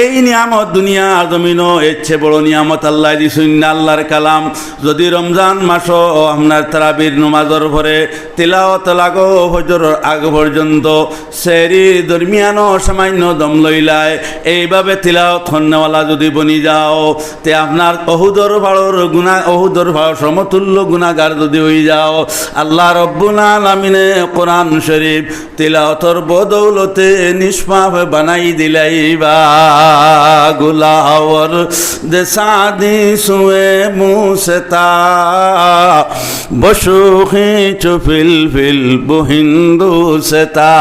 এই নিয়ামত দুনিয়ার জমিনো এর চেয়ে বড় নিয়ামত আল্লায় দিছইন না। আল্লাহর কালাম যদি রমজান মাসো আপনার তারাবির নমাজর পরে তিলাওয়াত লাগো ফজর আগ পর্যন্ত, সেহরির দরমিয়ানো সামান্য দম লইলায়, এইভাবে তিলাওয়াত করনেওয়ালা যদি বনি যাও, তে আপনার অহুদর পাড়র গুনা, অহুদর পাড়র সমতুল্য গুনাগার যদি অই যাও, আল্লাহ রব্বুল আলামিনে কোরআন শরীফ তিলাওয়াতর বদৌলতে নিষ্পাপ বানাই দিলাইবা। গুলাওর দে সাদি সুয়ে মুসতা, বসুখি চুফিল ফিল বুহিন্দু সেতা।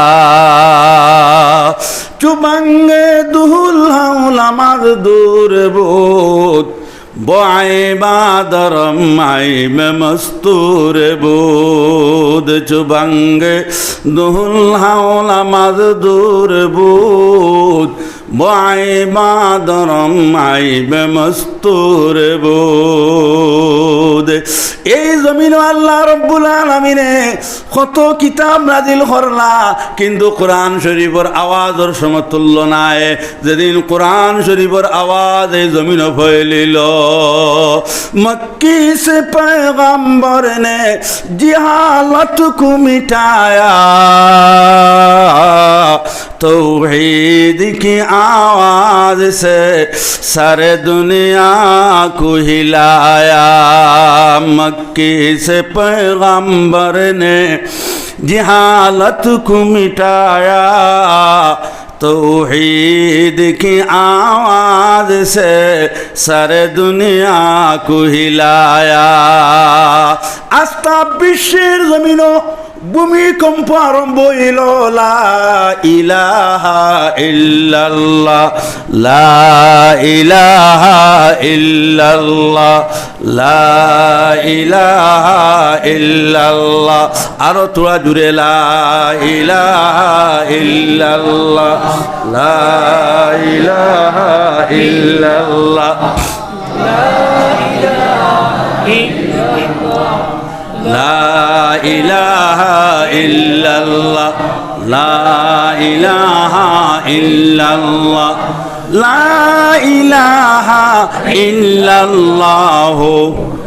চুবাঙ্গে দুহুল হাওলা মাদুর বুদ, বআইবা দরম আইব মস্তুর বুদ। চুবাঙ্গে দুহুল হাওলা মাদুর বুদ, বআইবা দরম আইব মস্তুর বুদ। এই জমিনো আল্লাহ রব্বুল আলামিনে কত কিতাব নাজিল করলা, কিন্তু কোরআন শরীফর আওয়াজর সমতুল্য নাই। যেদিন কোরআন শরীফর আওয়াজ এই জমিনো ফয়লিল, মক্কি সে পয়গম্বর নে জিহালত কো মিটায়া, তৌহিদ কি আওয়াজ সে সারে দুনিয়া কো হিলায়া। মক্কি সে পয়গম্বর নে জিহালত কো মিটায়া, তৌহিদ কি আওয়াজ সে সারে দুনিয়া কো হিলায়া। আস্তা বিশ্বের জমিনো ভূমিকম্প আরম্ভ হইল। লা ইলাহা ইল্লাল্লাহ, লা ইলাহা ইল্লাল্লাহ, লা ইলাহা ইল্লাল্লাহ। আরো থুড়া জুরে, লা ইলাহা ইল্লাল্লাহ, লা ইলাহা ইল্লাল্লাহ। লা ইলাহা ইল্লাল্লাহ, লা ইলাহা ইল্লাল্লাহ, লা ইলাহা ইল্লাল্লাহ,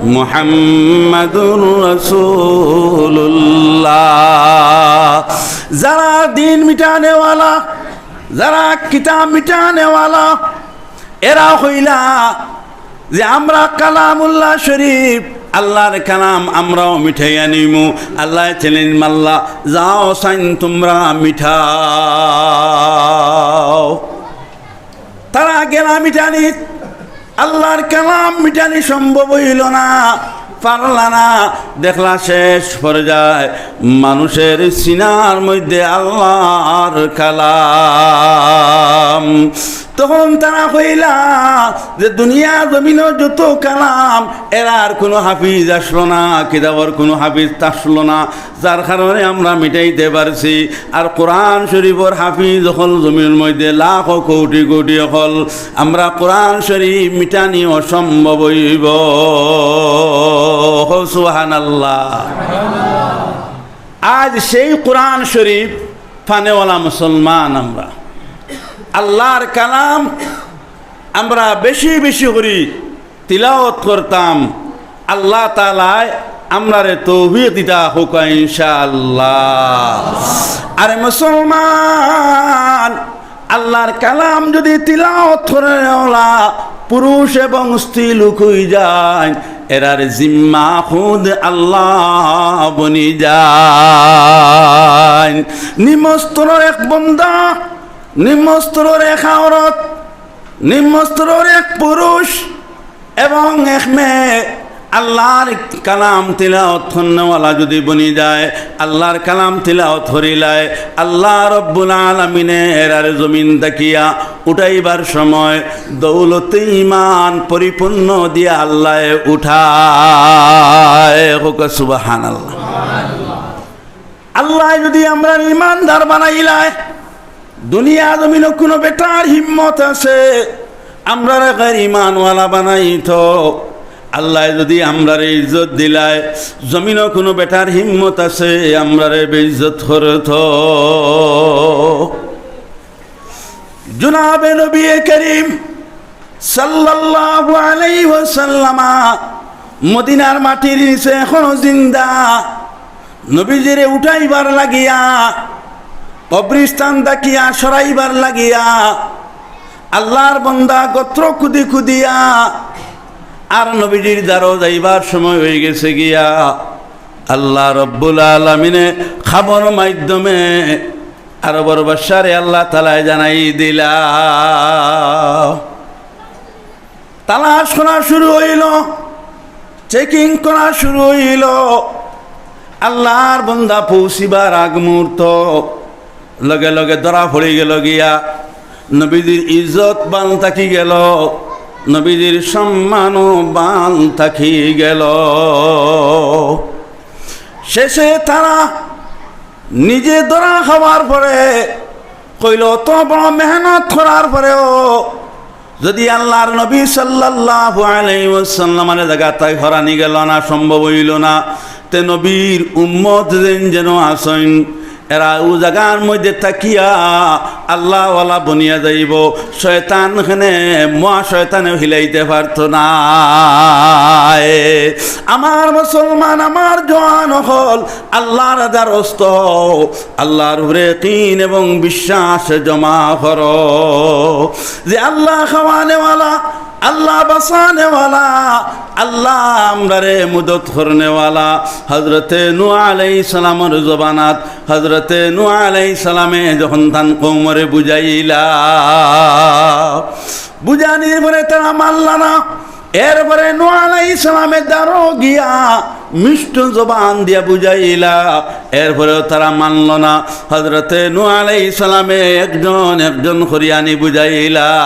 মুহাম্মাদুর রাসূলুল্লাহ। যারা দিন মিটানেওয়ালা, যারা কিতাব মিটানেওয়ালা, এরা কইলা যে আমরা কালামুল্লাহ শরীফ, আল্লাহর কালাম, আমরাও মিটাইয়া নিমু। আল্লায় চ্যালেঞ্জ মারলা, "যাও চাইন তুমরা মিটাও।" তারা গেলা মিটানিত, আল্লাহর কালাম মিটানি সম্ভব হইল না, পারলা না। দেখলা শেষ পর্যায়ে মানুষের সিনার মধ্যে আল্লাহর কালাম। তখন তারা কইলা যে দুনিয়া জমিনর যত কালাম, এরার কুনু হাফিজ আসলো না, কিতাবর কুনু হাফিজ আসলো না, যার কারণে আমরা মিটাইতে পারছি। আর কোরআন শরীফর হাফিজ অকল জমিনর মধ্যে লাখো কোটি কোটি অকল, আমরা কোরআন শরীফ মিটানি অসম্ভব হইব। কও সুবহানাল্লাহ। আজ সেই কোরআন শরীফ পানেওয়ালা মুসলমান আমরা। আল্লাহর কালাম আমরা বেশি বেশি করি তিলাওয়াত করতাম। আল্লাহ তাআলায় আমরারে তৌফিক দিতা হউকা ইনশাআল্লাহ। আরে মুসলমান, আল্লাহর কালাম যদি তিলাওয়াত করেওয়ালা পুরুষ এবং স্ত্রী লোক হই যায়, এরার জিম্মা খুদ আল্লাহ বনি যায়। নিম্ন স্তরর এক বন্দা, নিম্ন স্তরর এক আওরত, নিম্ন স্তরর এক পুরুষ এবং এক মেয়ে আল্লাহর কালাম তিলাওয়াত করনেওয়ালা যদি বনি যায়, আল্লাহর কালাম তিলাওয়াত করিলায়, আল্লাহ রব্বুল আলামিনে এরারে জমিন থাকিয়া উঠাইবার সময় দৌলতে ইমান পরিপূর্ণ দিয়া আল্লায় উঠায়। কও সুবহানাল্লাহ। আল্লায় যদি আমরারে ইমানদার বানাইলায়, দুনিয়া জমিনো কুনু বেটার হিম্মত আছে আমরারে গের ইমানওয়ালা বানাইতো? আল্লায় যদি আমরারে ইজ্জত দিলায়, জমিনো কুনু বেটার হিম্মত আছে আমরারে বেইজ্জত করতো? জনাবে নবী করিম সাল্লাল্লাহু আলাইহি ওয়াসাল্লামা মদিনার মাটির নিচে এখনো জিন্দা। নবীজিরে উঠাইবার লাগিয়া, কবরস্থান থাকিয়া সরাইবার লাগিয়া, আল্লাহর বন্দা গত্র কুদি কুদিয়া আর নবীজির দ্বারো যাইবার সময় হয়ে গেছে গিয়া। আল্লাহ রব্বুল আলামিনে খাবর মাধ্যমে আরবর বাদশারে আল্লাহ তাআলায় জানাই দিলা। তালাশ করা শুরু হইল, চেকিং করা শুরু হইল। আল্লাহর বন্দা পৌঁছিবার আগ মুহূর্ত লগে লগে ধরা পড়ি গেল গিয়া। নবীজির ইজ্জত বান থাকি গেল, নবীজির সম্মানও বান থাকি গেল। শেষে তারা নিজে ধরা খাওয়ার পরে কইল, অত বড় মেহনত করার পরেও যদি আল্লাহর নবী সাল্লাল্লাহু আলাইহি ওয়াসাল্লামরে জাগাত থাকি হরানি গেল না, সম্ভব হইল না, তে নবীর উম্মত যেন যেন আছইন, এরা ও জাগার মধ্যে থাকিয়া আল্লাহওয়ালা বনিয়া যাইব। শয়তান খেনে মহা শয়তানেও হিলাইতে পারতো না। আমার মুসলমান, আমার জওয়ান অকল, আল্লাহর দ্বারস্থ, আল্লাহর উপরে ইয়াকিন এবং বিশ্বাস জমা করো যে আল্লাহ খাওয়ানেওয়ালা, আল্লাহ বাঁচানেওয়ালা, আল্লাহ আমরারে মদত করনেওয়ালা। হযরতে নূহ আলাইহিস সালামর জমানাত হযরতে নূহ আলাইহিস সালামে যখন তান কওমরে বুঝাইলা, বুঝানির পরে তারা মানলা না। এরপরে নূহ আলাইহিস সালামে দ্বারো গিয়া মিষ্ট জবান দিয়া বুঝাইলা, এরপরেও তারা মানল না। হযরতে নূহ আলাইহিস সালামে একজন একজন করিয়া আনি বুঝাইলা,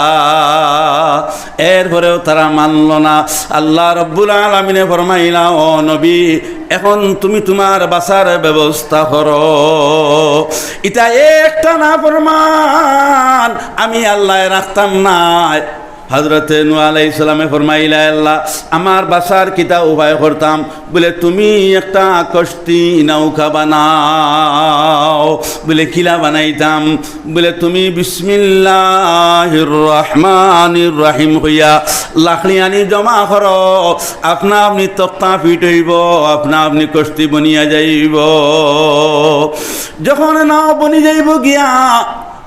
এরপরেও তারা মানল না। আল্লাহ রাব্বুল আলামিনে ফরমাইলা, "ও নবী, এখন তুমি তুমার বাঁচার ব্যবস্থা করো। ইতা একটা নাফরমান, আমি আল্লায় রাখতাম নায়।" হযরতে নূহ আলাইহিস সালামে ফরমাইলা, "আল্লাহ, আমার বাঁচার কিতা উপায় করতাম?" বলে, "তুমি একটা কশতি নৌকা বানাও।" বলে, "কিলা বানাইতাম?" বলে, "তুমি বিসমিল্লাহির রহমানির রহিম কইয়া লাকড়ি আনি জমা করো, আপনা আপনি তক্তা ফিট অইবো, আপনা আপনি কশতি বনিয়া যাইবো। যখন নাও বনি যাইবো গিয়া,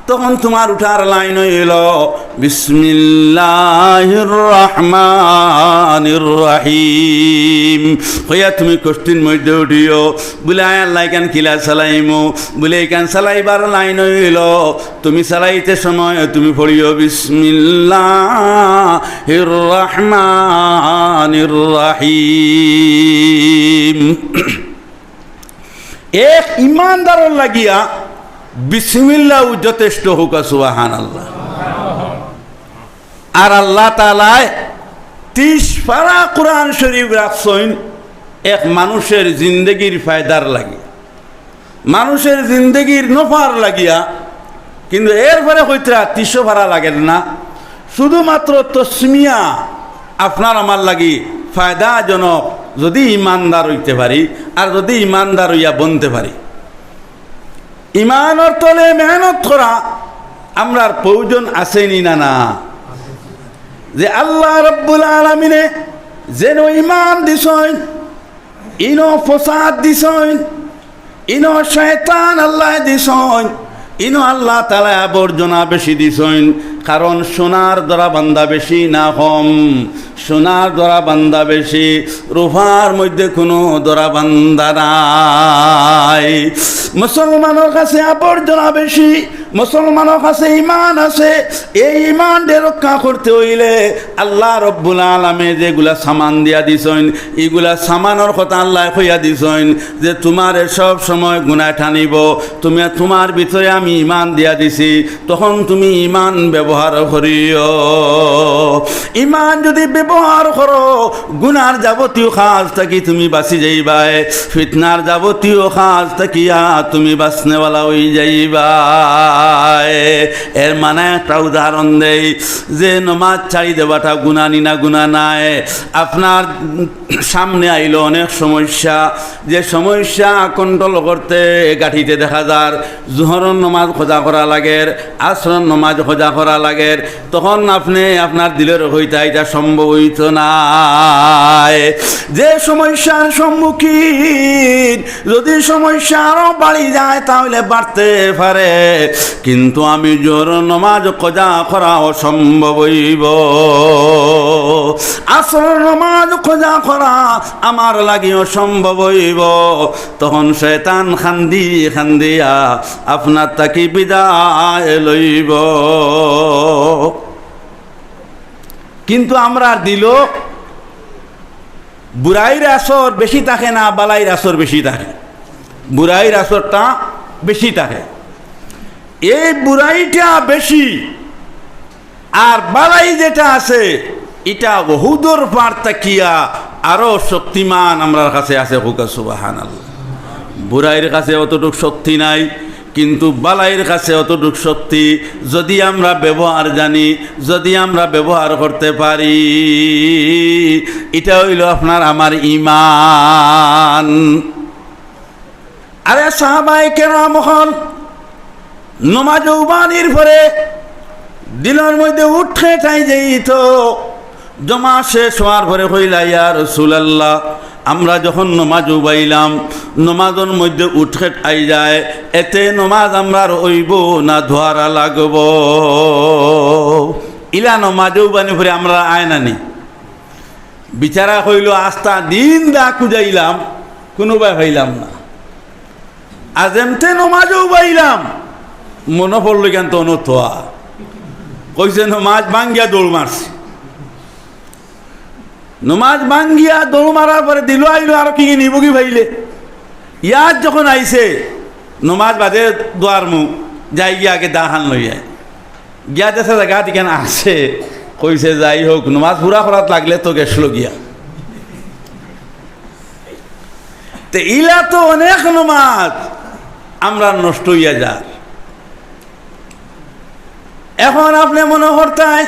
তখন তুমার উঠার লাইন অইলো বিসমিল্লাহির রহমানির রহিম কইয়া তুমি কশতির মধ্যে উঠিও।" বলে, "আয় আল্লাহ, ইখান কিলা চালাইমু?" বলে, "ইখান চালাইবার লাইন অইলো, তুমি চালাইতে সময় তুমি পড়িও বিসমিল্লাহির রহমানির রহিম।" এক ইমানদারর লাগিয়া বিসমিল্লাহ যথেষ্ট। কউক্কা সুবহানাল্লাহ। আর আল্লাহ তাআলায় তিশ পারা কোরআন শরীফ রাখছইন এক মানুষের জিন্দেগির ফায়দার লাগি, মানুষের জিন্দেগির নফার লাগিয়া। কিন্তু এরপরে কইতরা তিশ পারা লাগের না, শুধুমাত্র তসমিয়া আপনার আমার লাগি ফায়দাজনক, যদি ইমানদার অইতে পারি আর যদি ইমানদার অইয়া বনতে পারি। ইমানর তলে মেহনত করা আমরার প্রয়োজন আছে নি না? না, যে আল্লাহ রাব্বুল আলামিনে যেন ইমান দিছইন, ইনো ফসাদ দিছইন, ইনো শয়তান আল্লায় দিছইন, ইনো আল্লাহ তাআলায় আবর্জনা বেশি দিছইন। কারণ সোনার দরাবান্দা বেশি না কম? সোনার দরাবান্দা বেশি, রূপার মধ্যে কুনু দরাবান্দা নাই। মুসলমানর কাছে আবর্জনা বেশি, মুসলমানর কাছে ইমান আছে। এই ইমানরে রক্ষা করতে অইলে আল্লাহ রব্বুল আলামিনে যেগুলা সামান দিয়া দিছইন, ইগুলা সামানর কথা আল্লায় কইয়া দিছইন যে তুমারে সব সময় গুনায় টানিবো। তুমি, তুমার ভিতরে আমি ইমান দিয়া দিছি, তখন তুমি ইমান ব্যবহার করিও। ইমান যদি ব্যবহার করো, গুনার যাবতীয় কাজ থাকি তুমি বাঁচি যাইবায়, ফিতনার যাবতীয় কাজ থাকিয়া তুমি বাঁচনেওয়ালা অই যাইবায়। এর মানে একটা উদাহরণ দেই, যে নমাজ ছাড়ি দেওয়াটা গুনা নি না? গুনা নায়। আপনার সামনে আইলো অনেক সমস্যা, যে সমস্যা control করতে গাঠিতে দেখা যার, জোহরর নমাজ কাজা করা লাগের, আসরর নমাজ কাজা করা লাগের, তখন আপনে আপনার দিলরে কইতা, "ইটা সম্ভব অইতো নায়।" যে সমস্যার সম্মুখীন, যদি সমস্যা আরো বাড়ি যায়, তাহলে বাড়তে পারে, কিন্তু আমি জোহরর নমাজ কাজা করা অসম্ভব অইবো, আসরর নমাজ কাজা করা আমার লাগি অসম্ভব অইবো। তখন শয়তান কান্দি কান্দিয়া আপনার থাকি বিদায় লইবো। কিন্তু আমরার দিলো বুরাইর আসর বেশি থাকে না, বালাইর আসর বেশি থাকে? বুরাইর আসরটা বেশি থাকে। এই বুরাইটা বেশি, আর বালাই যেটা আছে, ইটা উহুদর পাহাড় থাকিয়া আরো শক্তিমান আমরার কাছে আছে। কউক্কা সুবহানাল্লাহ। বুরাইর কাছে অতটুক শক্তি নাই, কিন্তু বালাইর কাছে অতটুক শক্তি। যদি আমরা ব্যবহার জানি, যদি আমরা ব্যবহার করতে পারি, ইটা অইলো আপনার আমার ইমান। আরে সাহাবায়ে কেরাম অকল নমাজ উবানির পরে দিলর মধ্যে উৎকেট আই যাইতো। জমা শেষ অওয়ার পরে কইলা, "ইয়া রাসূলুল্লাহ, আমরা যখন নমাজ উবাইলাম, নমাজর মধ্যে উৎকেট আই যায়, এতে নমাজ আমরার অইবো না ধোয়ারা লাগবো?" ইলা নমাজ উবানির পরে আমরার আয় না নি? বিচারা কইলো, "আস্তা দিন দা খুজাইলাম, কুনুবায় পাইলাম না। আজ এমতে নমাজ উবাইলাম, মনো পড়লো ইখান তো অনো থোয়া।" কইছে, "নমাজ ভাঙ্গিয়া দৌড় মারছি।" নমাজ ভাঙ্গিয়া দৌড় মারার পরে দিলো আইলো, আরো কি নিবগি ভাইলে। ইয়াদ যখন আইছে, নমাজ বাদে দুয়ার মুখ, যাই গিয়া আগে দাহান লইয়া। গিয়া দেশে জাগা দিকেন আছে, কইছে, "যাই হোক, নমাজ পুরা করাত লাগলে তো গেছলো গিয়া।" তে ইলা তো অনেক নমাজ আমরা নষ্ট হইয়া যার। এখন আপনে মনো করতায়,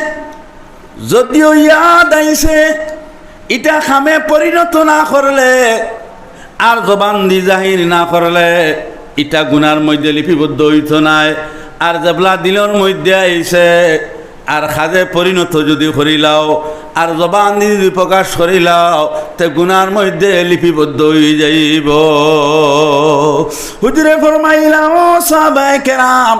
যদিও ইয়াদ আইছে, ইটা কামে পরিণত না করলে, আর জবান দি জাহির না করলে, ইটা গুনার মধ্যে লিপিবদ্ধ হইতো নায়। আর যেবলা দিলর মধ্যে আইছে, আর কাজে পরিণত যদি করিলাও, আর জবান দি যদি প্রকাশ করিলাও, তে গুনার মধ্যে লিপিবদ্ধ হই যাইব। হুজুরে ফরমাইলা, "ও সাহাবায়ে কেরাম,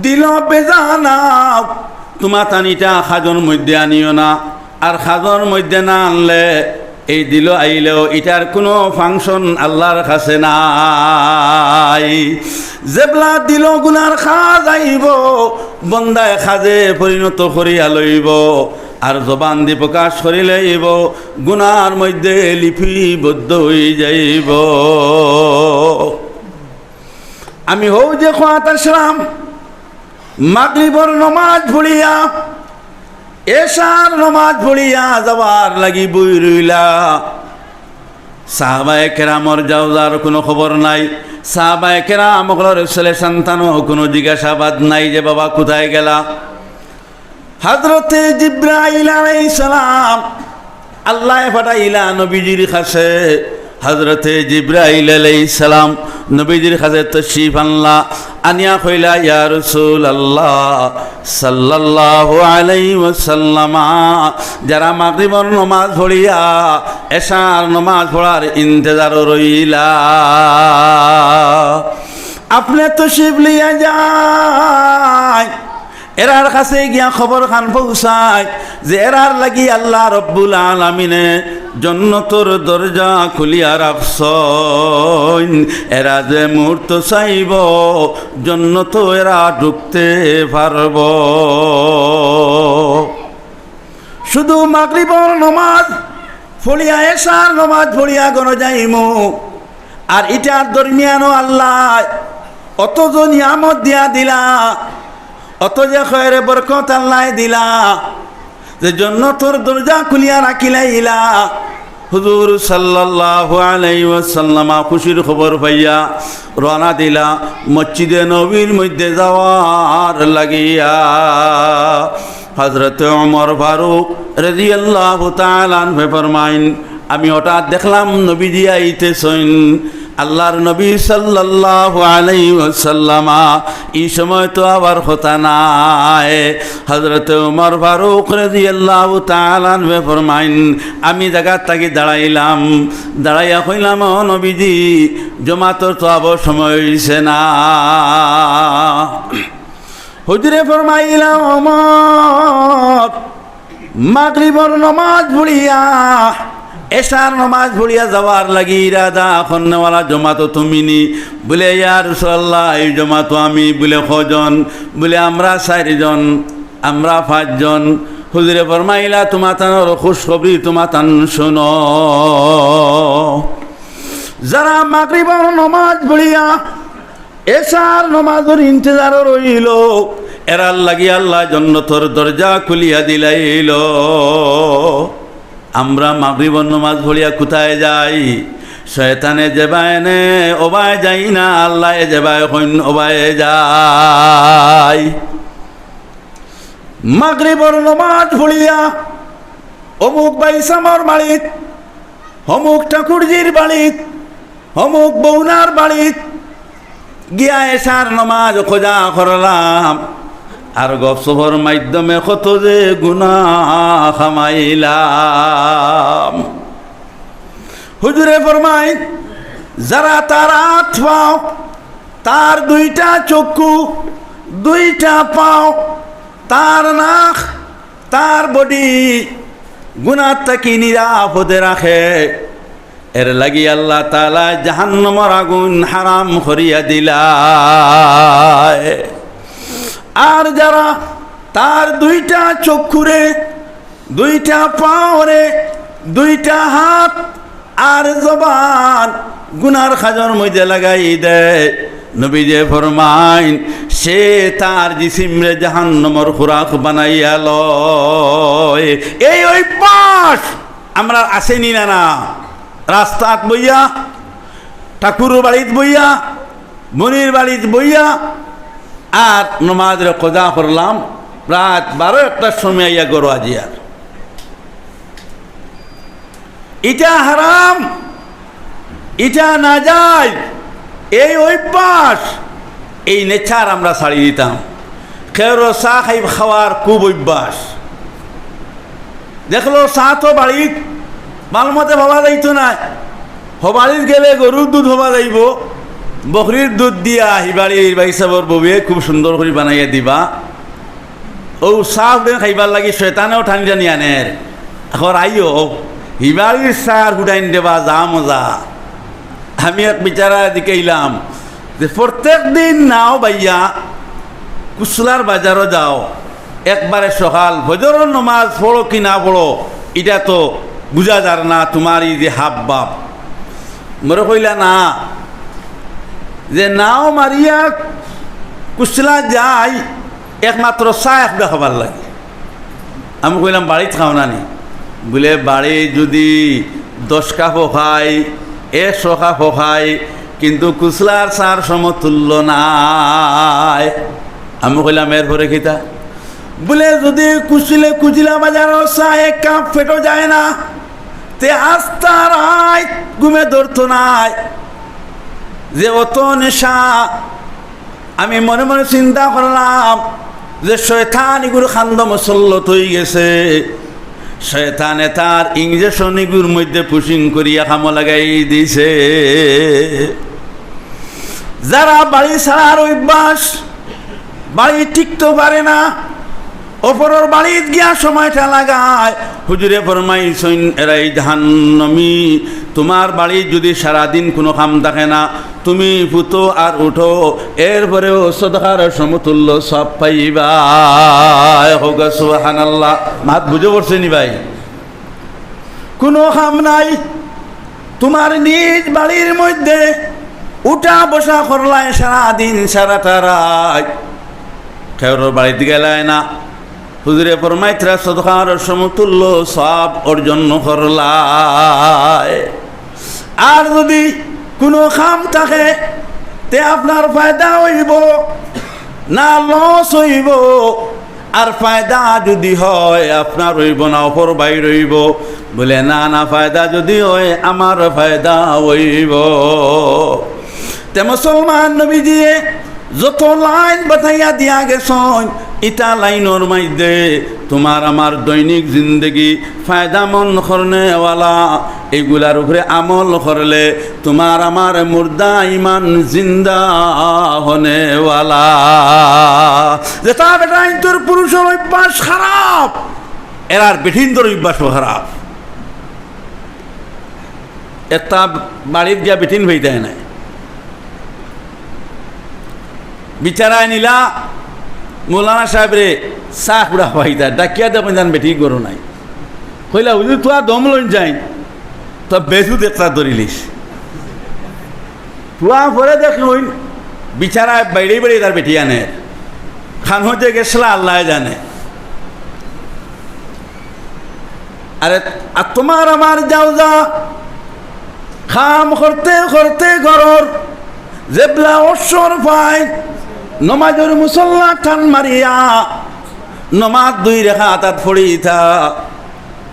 দিল বেজানাও, তুমাতান ইটা কাজর মধ্যে আনিও না, আর কাজর মধ্যে না আনলে এই দিল আইলেও ইটার কোনো function আল্লাহর কাছে নাই।" যেবলা দিল গুনার কাজ আইব, বন্দায় কাজে পরিণত করিয়া লইব, আর জবান দি প্রকাশ করি লইব, গুনার মধ্যে লিপিবদ্ধ হই যাইব। আমি হউ যে খোয়াত আসলাম, মাগরিবর নমাজ পড়িয়া, এশার নমাজ পড়িয়া যাওয়ার লাগি বই রইলা। সাহাবায়ে কেরামর যাওয়ার কোনো খবর নাই। সাহাবায়ে কেরাম অকলর ছেলে সন্তানও কোনো জিজ্ঞাসাবাদ নাই যে, "বাবা, কোথায় গেলা?" হযরতে জিব্রাইল আলাইহিস সালাম আল্লায় পাঠাইলা নবীজির কাছে। হযরতে জিব্রাইল আলাইহিস সালাম নবীজির কাছে তশরিফ আনলা, আনিয়া কইলা, "ইয়া রাসূলুল্লাহ সাল্লাল্লাহু আলাইহি ওয়াসাল্লাম, যারা মাগরিবর নমাজ পড়িয়া এশার নমাজ পড়ার ইন্তেজারো রইলা, আপনে তশরিফ লইয়া যাইন।" এরার কাছে গিয়া খবর খান পৌঁছায় যে এরার লাগি আল্লাহ রব্বুল আলামিনে জন্নতর দরজা খুলিয়া রাখছইন। এরা যে মুহূর্ত চাইব, জন্নত এরা ঢুকতে পারব। শুধু মাগরিবর নমাজ পড়িয়া, এশার নমাজ পড়িয়া ঘরো যাইমু। আর ইটার দরমিয়ানো আল্লায় অত যে নিয়ামত দিয়া দিলা, অত যে খয়রে বরকত আল্লায় দিলা, যে জন্নতর দরজা খুলিয়া রাখিলাইলা। হুজুর সাল্লাল্লাহু আলাইহি ওয়াসাল্লাম খুশির খবর পাইয়া রওনা দিলা মসজিদে নবীর মধ্যে যাওয়ার লাগিয়া। হযরতে ওমর ফারুক রাদিয়াল্লাহু তাআলা আনহু ফরমাইন, "আমি হঠাৎ দেখলাম নবীজি আইতেছইন।" আল্লাহর নবী সাল্লাল্লাহু আলাইহি ওয়াসাল্লাম, ই সময় তো আবার কথা নাই। হযরতে ওমর ফারুক রাদিয়াল্লাহু তাআলা আনহু ফরমাইন, "আমি জাগাত থাকি দাঁড়াইলাম, দাঁড়াইয়া কইলাম, 'ও নবীজি, জমাতর তো আবার সময় হইছে না।'" হুজুরে ফরমাইলা, "ওমর, মাগরিবর নমাজ পড়িয়া, এশার নমাজ পড়িয়া যাওয়ার লাগি ইরাদা করনেওয়ালা জমাতো তুমি নি?" বুলে, "ইয়া রাসূলুল্লাহ, এই জমাতো আমি।" বুলে, "কয়জন?" বুলে, "আমরা চাইরজন, আমরা পাঁচজন।" হুজুরে ফরমাইলা, "তুমাতানর খুশখবরি তুমাতান শুনো। যারা মাগরিবর নমাজ পড়িয়া এশার নমাজর ইন্তেজারো রইল, এরার লাগি আল্লায় জন্নতর দরজা খুলিয়া দিলাইল। আমরা মাগরিবর নমাজ পড়িয়া কোথায় যাই? শয়তানে যেবায় নে, ওবায় যাই না, আল্লায় যেবায় কইন, ওবায় যাই।" মাগরিবর নমাজ পড়িয়া অমুক ভাইসাবর বাড়িত, অমুক ঠাকুরজির বাড়িত, অমুক বউনার বাড়িত গিয়া এশার নমাজ কজা করলাম, আর গফসফর মাধ্যমে কত যে গুনা কামাইলাম। হুজুরে ফরমাইন, যারা তার আত পাও, তার দুইটা চক্ষু, দুইটা পাও, তার নাক, তার বডি গুনার থাকি নিরাপদে রাখে, এর লাগি আল্লাহ তাআলায় জাহান্নামর আগুন হারাম করিয়া দিলায়। আর যারা তার দুইটা চক্ষুরে, দুইটা পাওরে, দুইটা হাত আর জবান গুনার কাজর মধ্যে লাগাই দেয়। নবীজি ফরমাইন, সে তার জিসিমরে জাহান্নামর খোরাক বানাইয়া লয়। এই অভ্যাস আমরার আছে নি না? না, রাস্তাত বইয়া, ঠাকুরর বাড়িত বইয়া, মনির বাড়িত বইয়া, আর নমাজরে কজা করলাম, রাত বারো একটার সময় আইয়া ঘরো আজিয়ার। ইটা হারাম, ইটা নাজাইজ। এই অভ্যাস, এই নেচার আমরা ছাড়ি দিতাম। কেউরো চা খাই, খাওয়ার খুব অভ্যাস। দেখলো চা তো বাড়িত ভালমতে পাওয়া যাইতো নায়, হবাড়িত গেলে গরুর দুধ হবা যাইবো, বকরির দুধ দিয়া হিবাড়ির ভাইসাবর বউয়ে খুব সুন্দর করি বানাইয়া দিবা। ও চা উঠেন খাইবার লাগি শয়তানেও টানি টানি আনের। এখন আইও, হিবাড়ির চা আর হুডাইন দেবা, যা মজা। আমি এক বিচারা দিকে ইলাম যে প্রত্যেক দিন নাও বাইয়া কুশলার বাজারো যাও, একবারে সকাল ফজরর নমাজ পড়ো কি না পড়ো, ইটা তো বুঝা যার না, তোমার এই যে হাব ভাব। মরে কইলা না, যে নাও মারিয়া কুশলা যাই, একমাত্র চা এক খাবার লাগে। আমি কইলাম, "বাড়িত খাও না নি?" বুলে, "বাড়ি যদি দশ কাপও খাই, একশো কাপও খাই, কিন্তু কুশলার চার সমতুল্য নাই।" আমি কইলাম, "এরপরে কিতা?" বুলে, "যদি কুশলে কুশলা বাজারর চা এক কাপ পেটো যায় না, তে আস্তা রাইত ঘুমে ধরতো নায়, যে অত নেশা।" আমি মনে মনে চিন্তা করলাম যে শয়তান ইগুর কান্দো মুসল্লত অই গেছে, শয়তানে তার ইঞ্জেকশন ইগুর মধ্যে পুশিং করিয়া কামো লাগাই দিছে। যারা বাড়ি ছাড়ার অভ্যাস, বাড়ি টিকতো পারে না, অপরর বাড়িত গিয়া সময়টা লাগায়। হুজুরে ফরমাইছইন, "এরাই জাহান্নামী, তোমার বাড়িত যদি সারাদিন কুনু কাম থাকে না, তুমি ফুতো আর উঠো, এরপরেও সদকার সমতুল্য সওয়াব পাইবায়।" কউক্কা সুবহানাল্লাহ। মাত বুঝো পড়ছে নি ভাই? কুনু কাম নাই, তোমার নিজ বাড়ির মধ্যে উঠা বসা করলায় সারাদিন সারাটা রাইত, কেউর বাড়িত গেলায় না, হুজুরে ফরমাইতরা সদকার সমতুল্য সওয়াব অর্জন করলায়। আর যদি কুনু কাম থাকে, তে আপনার ফায়দা অইবো না লস অইবো? আর ফায়দা যদি হয়, আপনার অইবো না অপর ভাইর অইবো? বুলে, "না, না, ফায়দা যদি হয়, আমার ফায়দা অইবো।" তে মুসলমান নবীজিয়ে যত লাইন বাতাইয়া দিয়া গেছইন, ইতা লাইনর মধ্যে তোমার আমার দৈনিক জিন্দেগি ফায়দামন্দ করনেওয়ালা, এগুলার উপরে আমল করলে তোমার আমার মুর্দা ইমান জিন্দা হনেওয়ালা। যেতা বেটাইন্তর পুরুষর অভ্যাস খারাপ, এরার বেটিন্তর অভ্যাসও খারাপ। একটা বাড়িত গিয়া বেটিন পাইতায় নায়। বিচারায় নিলা মৌলানা সাহেবরে, চা কুড়া পাইতা, ডাকিয়া দেখইন যান বেটি ঘরো নাই। কইলা, "হুজুর, তুয়া দম লইন যাইন, তো বেজুত একটা ধরিলিস।" তুয়া পরে দেখইন, বিচারায় বাইড়ে বাইড়ে তার বেটি আনে। খান হইতে গেছলা আল্লায় জানে। আরে, আর তোমার আমার যাও যা, কাম করতে করতে ঘরর যেবলা অবসর পাই, নমাজর মুসল্লা টান মারিয়া নমাজ দুই রেকাত পড়িতা।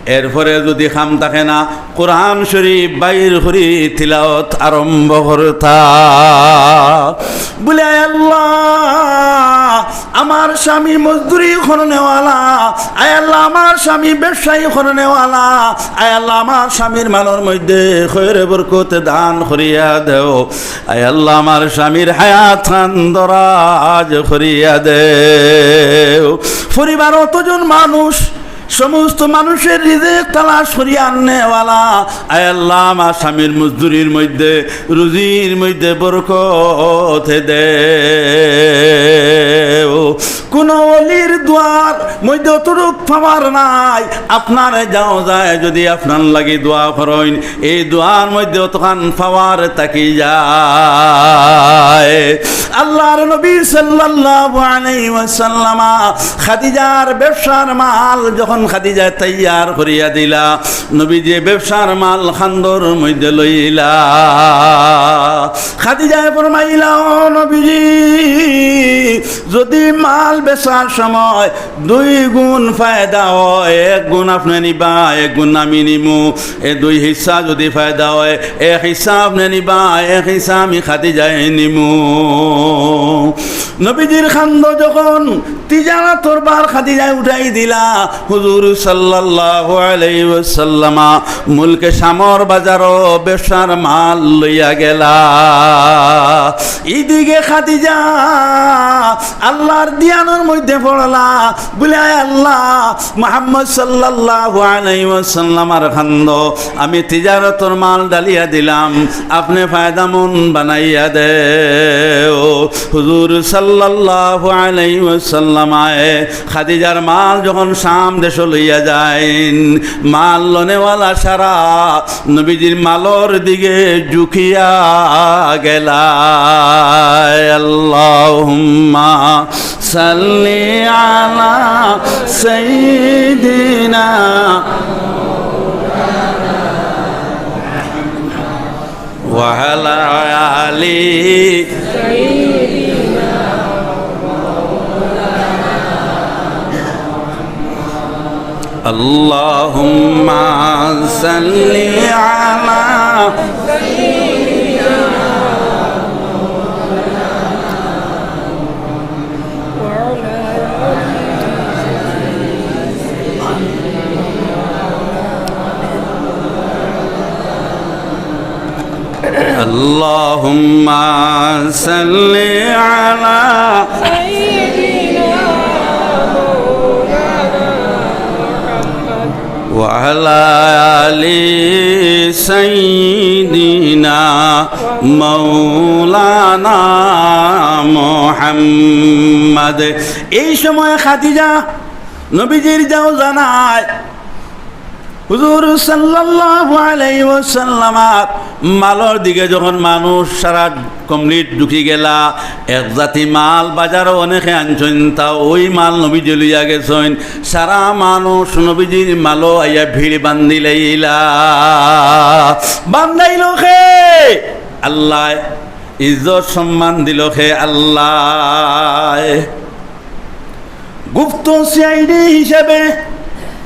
এরপরে যদি কাম থাকে না, কোরআন শরীফ বাইর করি তিলাওত আরম্ভ করতা। বুলে, "আয় আল্লাহ, আমার স্বামী মজদুরি করনেওয়ালা, আয় আল্লাহ, আমার স্বামী ব্যবসায়ী করনেওয়ালা, আয় আল্লাহ, আমার স্বামীর মালর মধ্যে খয়রে বরকত দান করিয়া দেও, আয় আল্লাহ, আমার স্বামীর হায়াত খান দরাজ করিয়া দেও।" পরিবার অতজন মানুষ, সমস্ত মানুষের রিজিক তালাশ করিয়া আননেওয়ালা, আয় আল্লাহ, আমার স্বামীর মজদুরির মধ্যে, রুজির মধ্যে বরকত দেও। কোন অলির দোয়ার মধ্যে অতটুক পাওয়ার নাই, আপনার যাও যায় যদি আপনার লাগি দোয়া করইন, এই দোয়ার মধ্যে অতখান পাওয়ার থাকি যায়। আল্লাহর নবী সাল্লাল্লাহু আলাইহি ওয়াসাল্লামা খাদিজার ব্যবসার মাল যখন খাদিজায় তৈয়ার করিয়া দিলা, নবীজি ব্যবসার মাল খান্দর মধ্যে লইলা। খাদিজায় ফরমাইলা, "ও নবীজি, যদি মাল বেচার সময় দুই গুণ ফায়দা হয়, এক গুণ আপনে নিবা, এক গুণ আমি নিমু। এ দুই হিস্সা যদি ফায়দা হয়, এক হিস্সা আপনে নিবা, এক হিস্সা আমি খাদিজায় নিমু।" নবীজির খান্দ যখন তিজারতর ভার খাদিজায় উঠাই দিলা, হুজুর সাল্লাল্লাহু আলাইহি ওয়াসাল্লামা মুলকে শামর বাজারো ব্যবসার মাল লইয়া গেলা। ইদিকে খাদিজা আল্লাহর ধিয়ানর মধ্যে পড়লা, বলে, "আয় আল্লাহ, মুহাম্মদ সাল্লাল্লাহু আলাইহি ওয়াসাল্লামর খান্দ আমি তিজারতর মাল ডালিয়া দিলাম, আপনে ফায়দামন্দ বানাইয়া দেও।" হুজুর সাল্লাল্লাহু আলাইহি ওয়াসাল্লামায় খাদিজার মাল যখন শাম দেশো লইয়া যাইন, মাল লনেওয়ালা সারা নবীজির মালর দিকে ঝুঁকিয়া গেলা। আল্লাহুম্মা সাল্লি আলা সাইয়্যিদিনা ওয়া আলা আলি اللهم صل على اللهم صل على سيدنا مولانا محمد وعلى آل سيدنا مولانا محمد। এই সময় খাদিজা নবীজির যাও জানায়, হুজুর সাল্লাল্লাহু আলাইহি ওয়াসাল্লামর মালর দিকে যখন মানুষ সারা complete ঢুকি গেলা, এক জাতি মাল বাজারো অনেকে আনছইন, তা ওই মাল নবীজি লইয়া গেছইন। সারা মানুষ নবীজির মালো আইয়া ভিড় বান্ধিলাইলা। বান্ধাইলো কে? আল্লায়। ইজ্জত সম্মান দিলো কে? আল্লায়। গুপ্ত সিআইডি হিসাবে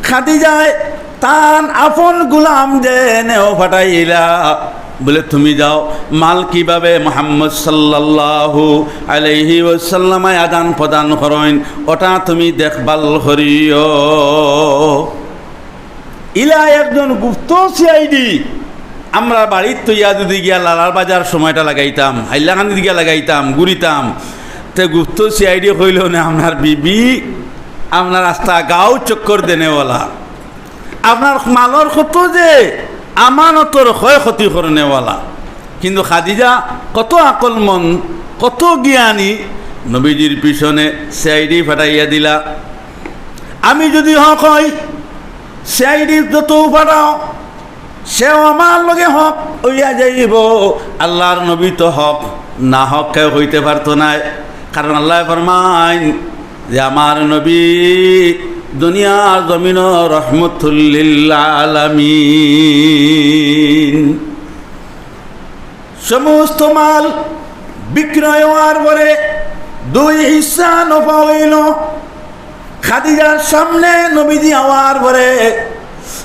খাদিজায় তান আপন গোলাম দেনেও পাঠাইলা, বলে, "তুমি যাও, মাল কিভাবে মুহাম্মদ সাল্লাল্লাহু আলাইহি ওয়াসাল্লামে আদান প্রদান করইন, ওটা তুমি দেখভাল করিও।" ইলা একজন গুপ্ত সিআইডি আমরার বাড়িত থইয়া যদি গিয়া লালার বাজার সময়টা লাগাইতাম, হাইলাকান্দিত গিয়া লাগাইতাম, ঘুরিতাম, তে গুপ্ত সিআইডি কইলো না, আপনার বিবি, আপনার আস্তা গাঁও চক্কর দেনেওয়ালা, আপনার মালর কত যে আমানতর ক্ষয় ক্ষতি করনেওয়ালা। কিন্তু খাদিজা কত আকলমন্দ, কত জ্ঞানী, নবীজির পিছনে সিআইডি পাঠাইয়া দিলা। আমি যদি হক হই, সিআইডি যত পাঠাও, সেও আমার লগে হক অইয়া যাইবো। আল্লাহর নবী তো হক, না হক কেউ হইতে পারতো নায়। কারণ আল্লায় ফরমাইন যে আমার নবী দুনিয়ার জমিনো রহমতুল্লিল আলামিন। সমস্ত মাল বিক্রয় হওয়ার পরে দুই হিস্সা নফা অইলো। খাদিজার সামনে নবীজি আওয়ার পরে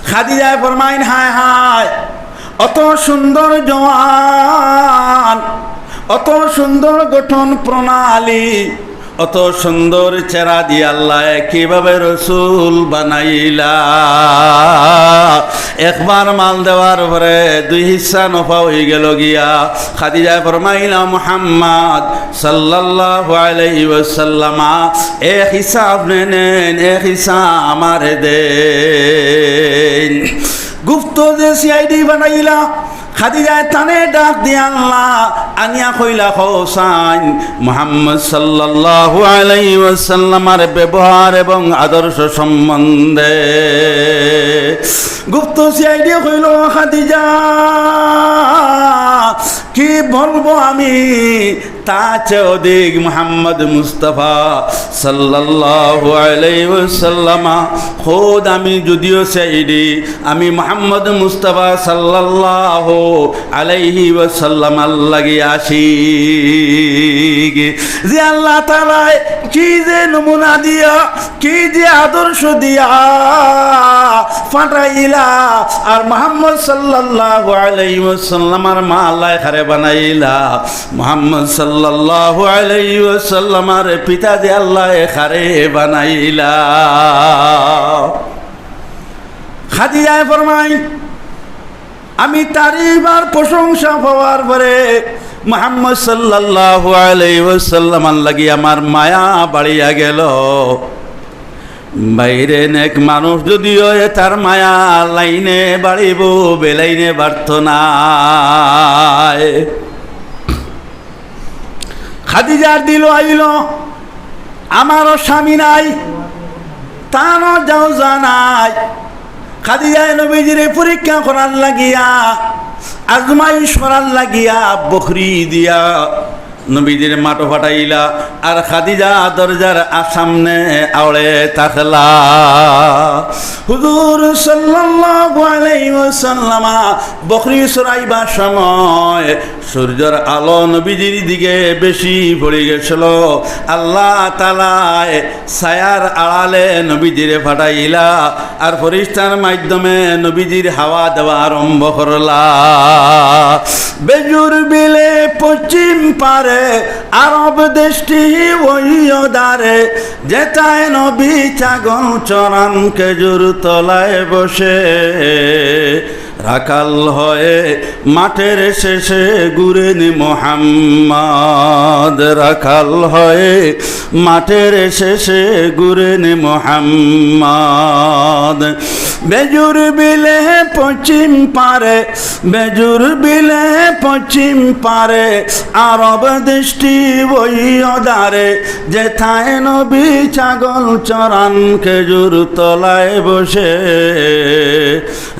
খাদিজায় ফরমাইন, "হায় হায়, অত সুন্দর জওয়ান, অত সুন্দর গঠন প্রণালী, অত সুন্দর চেহারা দিয়া আল্লায় কিভাবে রসুল বানাইলা? একবার মাল দেওয়ার পরে দুই হিস্সা নফা অইগেলো গিয়া। খাদিজায় ফরমাইলা, "মুহাম্মদ সাল্লাল্লাহু আলাইহি ওয়াসাল্লামা, এক হিস্সা আপনে নেইন, এক হিস্সা আমারে দেইন।" গুপ্ত যে সিআইডি বানাইলা, খাদিজায় তানে ডাক দিয়া আনলা, আনিয়া কইলা, "কও চাইন, মুহাম্মদ সাল্লাল্লাহু আলাইহি ওয়াসাল্লামর ব্যবহার এবং আদর্শ সম্বন্ধে।" গুপ্ত সিআইডি কইলো, "খাদিজা, কি বলবো আমি? তার চেয়ে অধিক মুহাম্মদ মুস্তাফা সাল্লাল্লাহু আলাইহি ওয়াসাল্লামা, খুদ আমি যদিও সিআইডি, আমি মুহাম্মদ মুস্তাফা সাল্লাল্লাহু আলাইহি ওয়াসাল্লামার লাগি আশিক।" যে আল্লাহ তাআলায় কি যে নমুনা দিয়া, কি যে আদর্শ দিয়া পাঠাইলা, আর মুহাম্মদ সাল্লাল্লাহু আলাইহি ওয়াসাল্লামর মা আল্লায় কারে বানাইলা, মুহাম্মদ সাল্লাল্লাহু আলাইহি ওয়াসাল্লামর পিতা যে আল্লায় কারে বানাইলা। খাদিজায় ফরমাইন, আমি তারিফ আর প্রশংসা পাওয়ার পরে মুহাম্মদ সাল্লাল্লাহু আলাইহি ওয়াসাল্লামর লাগি আমার মায়া বাড়িয়া গেলো। বাইরে নেক মানুষ যদিও এ তার মায়া লাইনে বাড়িবো, বেলাইনে বাড়তো নায়। খাদিজার দিলো আইলো, আমারও স্বামী নাই, তানও যাওজা নাই। খাদিজায় নবীজিরে পরীক্ষা করার লাগিয়া, আজমাইশ করার লাগিয়া বকরি দিয়া নবীজির মাঠো পাঠাইলা, আর খাদিজা দরজার আ-, সামনে আওড়ে থাকলা। হুজুর সাল্লাল্লাহু আলাইহি ওয়াসাল্লামা বকরি চরাইবার সময় সূর্যর আলো নবীজির দিকে বেশি পড়ি গেছিল। আল্লাহ তাআলায় ছায়ার আড়ালে নবীজিরে পাঠাইলা, আর ফিরিস্তার মাধ্যমে নবীজির হাওয়া দেওয়া আরম্ভ করলা। বেজুর বিলে পশ্চিম পারে, আরব দেশটি ওই ওধারে, যেথায় নবী ছাগল চরান খেজুর তলায় বসে। রাখাল হয়ে মাঠের শেষে ঘুরেন মোহাম্মদ, রাখাল হয়ে মাঠের শেষে ঘুরেন মোহাম্মদ। বেজুর বিলে পশ্চিম পারে, বেজুর বিলে পশ্চিম পারে, আরব দেশটি ওই ওধারে, যেথায় নবী ছাগল চরান খেজুর তলায় বসে।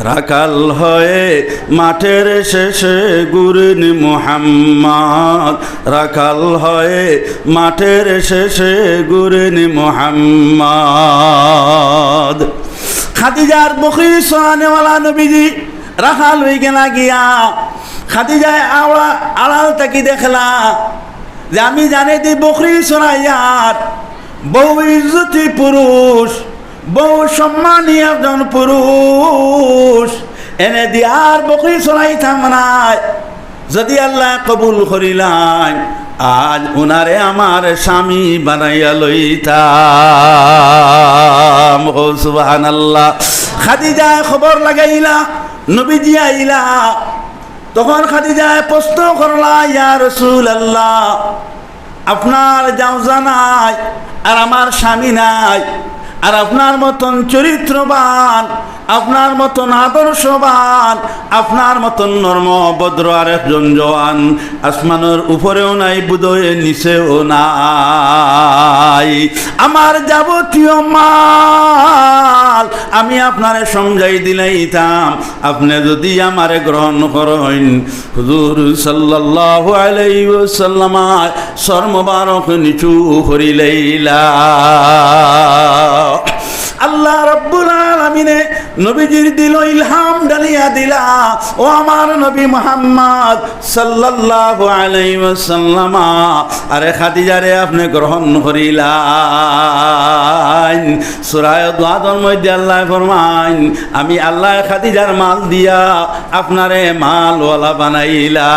রাখাল হয়ে মাঠের শেষে ঘুরেন মোহাম্মদ, রাখাল হয়ে মাঠের শেষে ঘুরেন মোহাম্মদ। খাদিজার বকরি চরানেওয়ালা নবীজি রাখাল অইগেলা গিয়া। খাদিজায় আওড়া-, আড়াল থাকি দেখলা যে আমি জানে দি বকরি চরাইয়ার, বহু ইজ্জতি পুরুষ, বহু সম্মানী একজন পুরুষ, এনে দি আর বকরি চরাইতাম নায়। যদি আল্লায় কবুল করিলাইন, আজ উনারে আমার স্বামী বানাইয়া লইতাম। ও সুবহানাল্লাহ। খাদিজায় খবর লাগাইলা, নবীজি আইলা। তখন খাদিজায় প্রশ্ন করলা, "ইয়া রাসূলুল্লাহ, আপনার যাওজা নাই, আর আমার স্বামী নাই, আর আপনার মতন চরিত্রবান, আপনার মতন আদর্শবান, আপনার মতন নরম ভদ্র আর একজন জওয়ান আসমানর উপরেও নাই, বুধহয় নিচেও নাই। আমার যাবতীয় মাল আমি আপনারে সমঝাই দিলাইতাম, আপনে যদি আমারে গ্রহণ করইন।" হুজুর সাল্লাল্লাহু আলাইহি ওয়াসাল্লাম সর মোবারক নিচু করিলাইলা। আল্লাহ রাব্বুল আলামিনে নবীজির দিলো ইলহাম ঢালিয়া দিলা, "ও আমার নবী মুহাম্মদ সাল্লাল্লাহু আলাইহি ওয়াসাল্লাম, আরে খাদিজারে আপনে গ্রহণ করিলাইন।" সূরা দুহাদর মধ্যে আল্লায় ফরমাইন, "আমি আল্লায় খাদিজার মাল দিয়া আপনারে মালওয়ালা বানাইলাম।"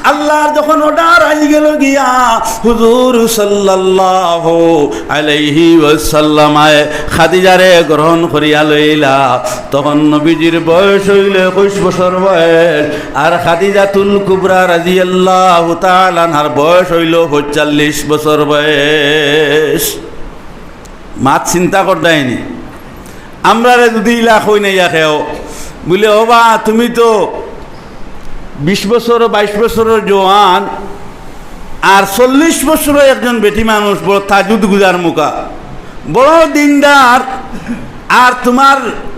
আল্লার যখন অর্ডার আইগেলো গিয়া, হুজুর সাল্লাল্লাহু আলাইহি ওয়াসাল্লামায় খাদিজারে গ্রহণ করিয়া লইলা। তখন নবীজির বয়স অইলো একুশ বছর বয়স, আর খাদিজাতুল কুবরা রাদিয়াল্লাহু তাআলা আনহার বয়স অইলো পঁয়তাল্লিশ বছর বয়স। মাত চিন্তা করতায়নি। আমরারে যুদি ইলা কইন না ইয়া কেউ, বুলে, "ও বা, তুমি তো বিশ বছর, বাইশ বছরর জোয়ান, আর চল্লিশ বছরর একজন বেটি মানুষ, বড় তাহাজ্জুদ গুজার মুখা, বড় দিনদার, আর তুমার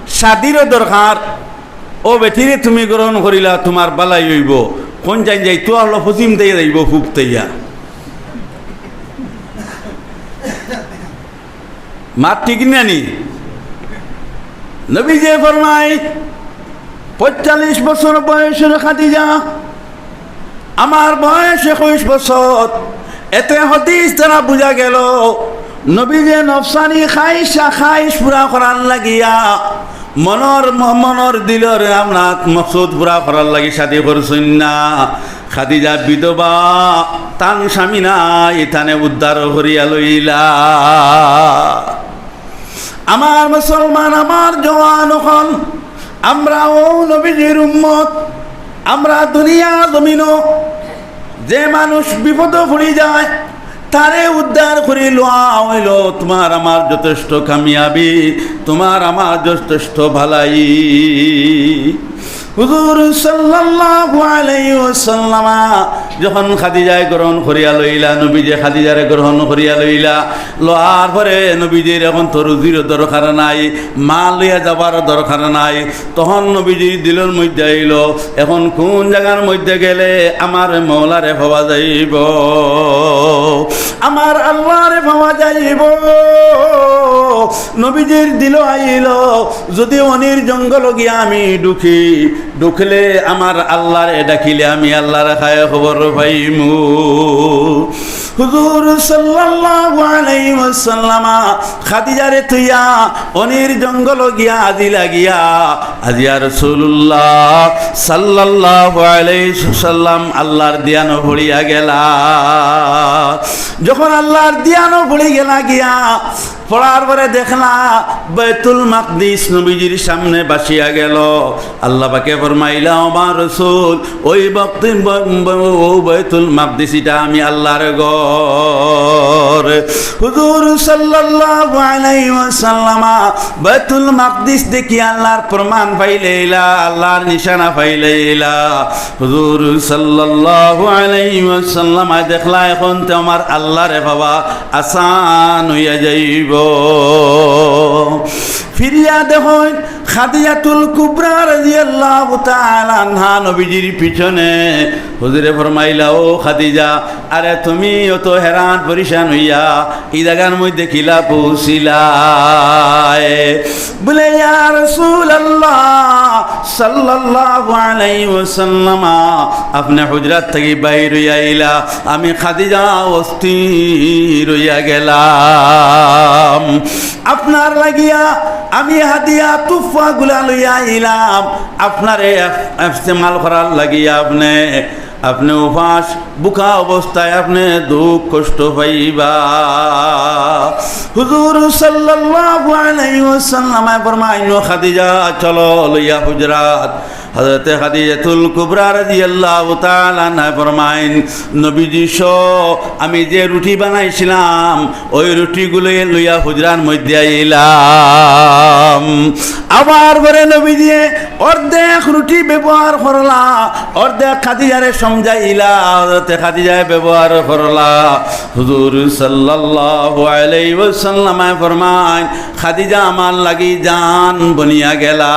শাদিরও দরকার, ও বেটিরে তুমি গ্রহণ করিলা, তুমার বালাই অইবো।" কোন যাইন যাইতো আল্লাহ ফজিম তাইয়া যাইবো, ফুক তাইয়া। মাত ঠিক না নি? নবীজি ফরমায়, "পঁয়তাল্লিশ বছর বয়সর খাদিজা, আমার বয়স একুশ বছর।" এতে হাদিস দ্বারা বুঝা গেলো, নবীজি নফসানি খাইশা খাইশ পুরা করার লাগিয়া, মনর ম-, মনর দিলর আমরা মকসুদ পুরা করার লাগি শাদি করছইন না। খাদিজা বিধবা, তান স্বামী নাই, তানে উদ্ধার করিয়া লইলা। আমার মুসলমান, আমার জওয়ান অকল, আমরাও নবীজির উম্মত। আমরা দুনিয়া জমিনো যে মানুষ বিপদো পড়ি যায়, তারে উদ্ধার করি লওয়া অইলো তুমার আমার যথেষ্ট কামিয়াবি, তুমার আমার যথেষ্ট ভালাই। হুজুর সাল্লাল্লাহু আলাইহি ওয়াসাল্লামা যখন খাদিজায় গ্রহণ করিয়া লইলা, নবীজি খাদিজারে গ্রহণ করিয়া লইলা, লওয়ার পরে নবীজির এখন তো রুজির দরকার নাই, মাল লইয়া যাবার দরকার নাই। তখন নবীজির দিলর মধ্যে আইলো, এখন কোন জাগার মধ্যে গেলে আমার মওলারে পাওয়া যাইবো, আমার আল্লারে পাওয়া যাইবো। নবীজির দিলো আইলো, যুদি অনির জঙ্গলো গিয়া আমি ঢুকি, ঢুকলে আমার আল্লারে ডাকিলে আমি আল্লার খায় খবর পাইমু। হুজুর সাল্লাল্লাহু আলাইহি ওয়াসাল্লামা খাদিজারে থইয়া অনির জঙ্গলো গিয়া আজি লাগিয়া, আজি আর রাসূলুল্লাহ সাল্লাল্লাহু আলাইহি ওয়াসাল্লাম আল্লার দিয়ানো পড়িয়া গেলা। যখন আল্লার দিয়ানো পড়ি গেলা গিয়া, পড়ার পরে দেখলা বাইতুল মাকদিস নবীজির সামনে বাসিয়া গেলো। আল্লাহ পাকে ফরমাইলা, "ও আমার রাসূল, ওই বাক্তি-, ব-, ব-, ও বাইতুল মাকদিস, ইটা আমি আল্লার ঘর।" হুজুর সাল্লাল্লাহু আলাইহি ওয়াসাল্লামা বাইতুল মাকদিস দেখি আল্লার প্রমাণ পাইলাইলা, আল্লার নিশানা পাইলাইলা। হুজুর সাল্লাল্লাহু আলাইহি ওয়াসাল্লাম আয় দেখলা, এখন তো আমার আল্লারে পাওয়া আসান অইয়া যাইবো। ফিরিয়া দেখইন খাদিজাতুল কুবরা রাদিয়াল্লাহু তাআলা আনহা নবীজির পিছনে। হুজুরে ফরমাইলা, "ও খাদিজা, আরে তুমি অত হেরান পরেশান অইয়া ই জাগার মধ্যে কিলা পৌঁছিলায়?" বুলে, "ইয়া রাসূলুল্লাহ সাল্লাল্লাহু আলাইহি ওয়াসাল্লাম, আপনে হুজরাত থাকি বাইর অইয়া আইলা, আমি খাদিজা অস্থির অইয়া গেলাম। আপনার লাগিয়া আমি হাদিয়া তুফা গুলা লইয়া আইলাম, আপনারে ইস-, ইস্তেমাল করার লাগিয়া আপনে, আপনে উপাস ভুকা অবস্থায় আপনে দুঃখ কষ্ট পাইবা।" হুজুর সাল্লাল্লাহু আলাইহি ওয়াসাল্লাম ফরমাইন, "খাদিজা, চলো লইয়া হুজরাত।" হযরতে খাদিজাতুল কুবরা রাদিয়াল্লাহু তাআলা আনহা ফরমাইন, "নবীজি সহ আমি যে রুটি বানাইছিলাম, ওই রুটিগুলো লইয়া হুজরার মধ্যে আইলাম।" আবার পরে নবীজি অর্ধেক রুটি ব্যবহার করলা, অর্ধেক খাদিজারে সমজাইলা, হযরতে খাদিজায় ব্যবহার করলা। হুজুর সাল্লাল্লাহু আলাইহি ওয়াসাল্লাম ফরমাইন, "খাদিজা আমার লাগি জান বনিয়া গেলা।"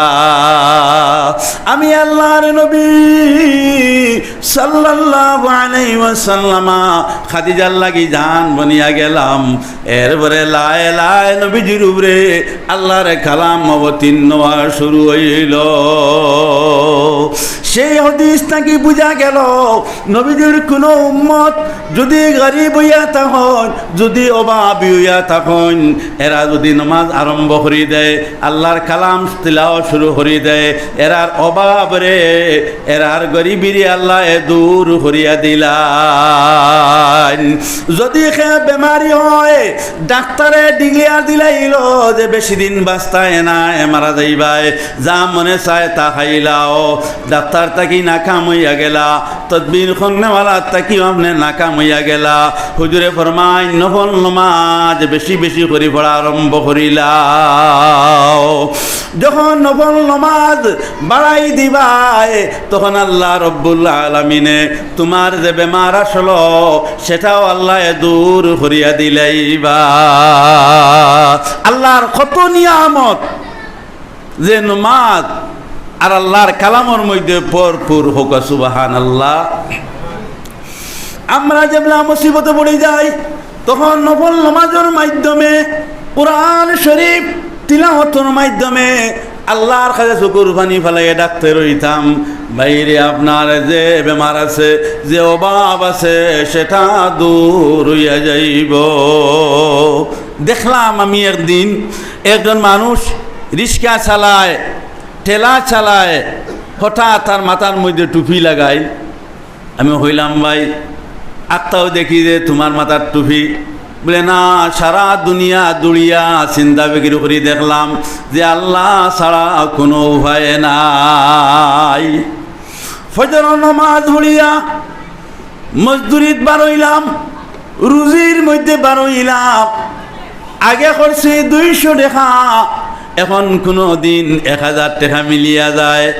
আমি আল্লাহর নবী সাল্লাল্লাহু আলাইহি ওয়াসাল্লামা খাদিজার লাগি জান বনিয়া গেলাম। এরপরে লায় লায় নবীজির উপরে আল্লাহর কালাম অবতীর্ণ হওয়া শুরু হইল। সেই হাদিস থাকি বুঝা গেল, নবীজির কোনো উম্মত যদি গরিব হইয়া থাকইন, যদি অভাবী হইয়া থাকইন, এরা যদি নমাজ আরম্ভ করি দেয়, আল্লাহর কালাম তিলাওয়াত শুরু করি দেয়, এরার অভাবরে, এরার গরিবিরে আল্লায় দূর করিয়া দিলাইন। যদি কে বেমারি হয়, ডাক্তারে declare দিলাইল যে বেশি দিন বাঁচতায় নায়, মারা যাইবায়, যা মনে চায় তা খাইলাও, ডাক্তার থাকি নাকাম হইয়া গেলা, তদবির করনেওয়ালা থাকিও আপনে নাকাম হইয়া গেলা। হুজুরে ফরমাইন, নফল নমাজ বেশি বেশি করি পড়া আরম্ভ করিলাও। যখন নফল নমাজ বাড়াই দিবায়, তখন আল্লাহ রব্বুল আলামিনে তুমার যে বেমার আসলো, সেটাও আল্লায় দূর করিয়া দিলাইবা। আল্লাহর কত নিয়ামত, যে নমাজ আর আল্লাহর কালামর মধ্যে ভরপুর। হক্কা সুবহানাল্লাহ। আমরা যেবলা মুসিবতে পড়ি যাই, তখন নফল নমাজর মাধ্যমে, কোরআন শরীফ তিলাওয়াতর মাধ্যমে আল্লাহর কাছে চকুর পানি ফালাইয়া ডাকতে রইতাম, "ভাইরে, আপনার যে বেমার আছে, যে অভাব আছে, সেটা দূর হইয়া যাইব।" দেখলাম আমি একদিন একজন মানুষ রিক্সা চালায়, ঠেলা চালায়, হঠাৎ তার মাথার মধ্যে টুপি লাগাইল। আমি কইলাম, "ভাই, আত্তাও দেখি যে তুমার মাথার টুপি।" বলে, "না, সারা দুনিয়া দুড়িয়া চিন্তা ফিকির করি দেখলাম যে আল্লাহ ছাড়া কোনো উপায় নাই।" ফজর নমাজ পড়িয়া মজদুরিত বারইলাম, রুজির মধ্যে বারইলাম। আগে করছি দুইশো টেকা, এখন কোনো দিন এক হাজার টেকা মিলিয়া যায়।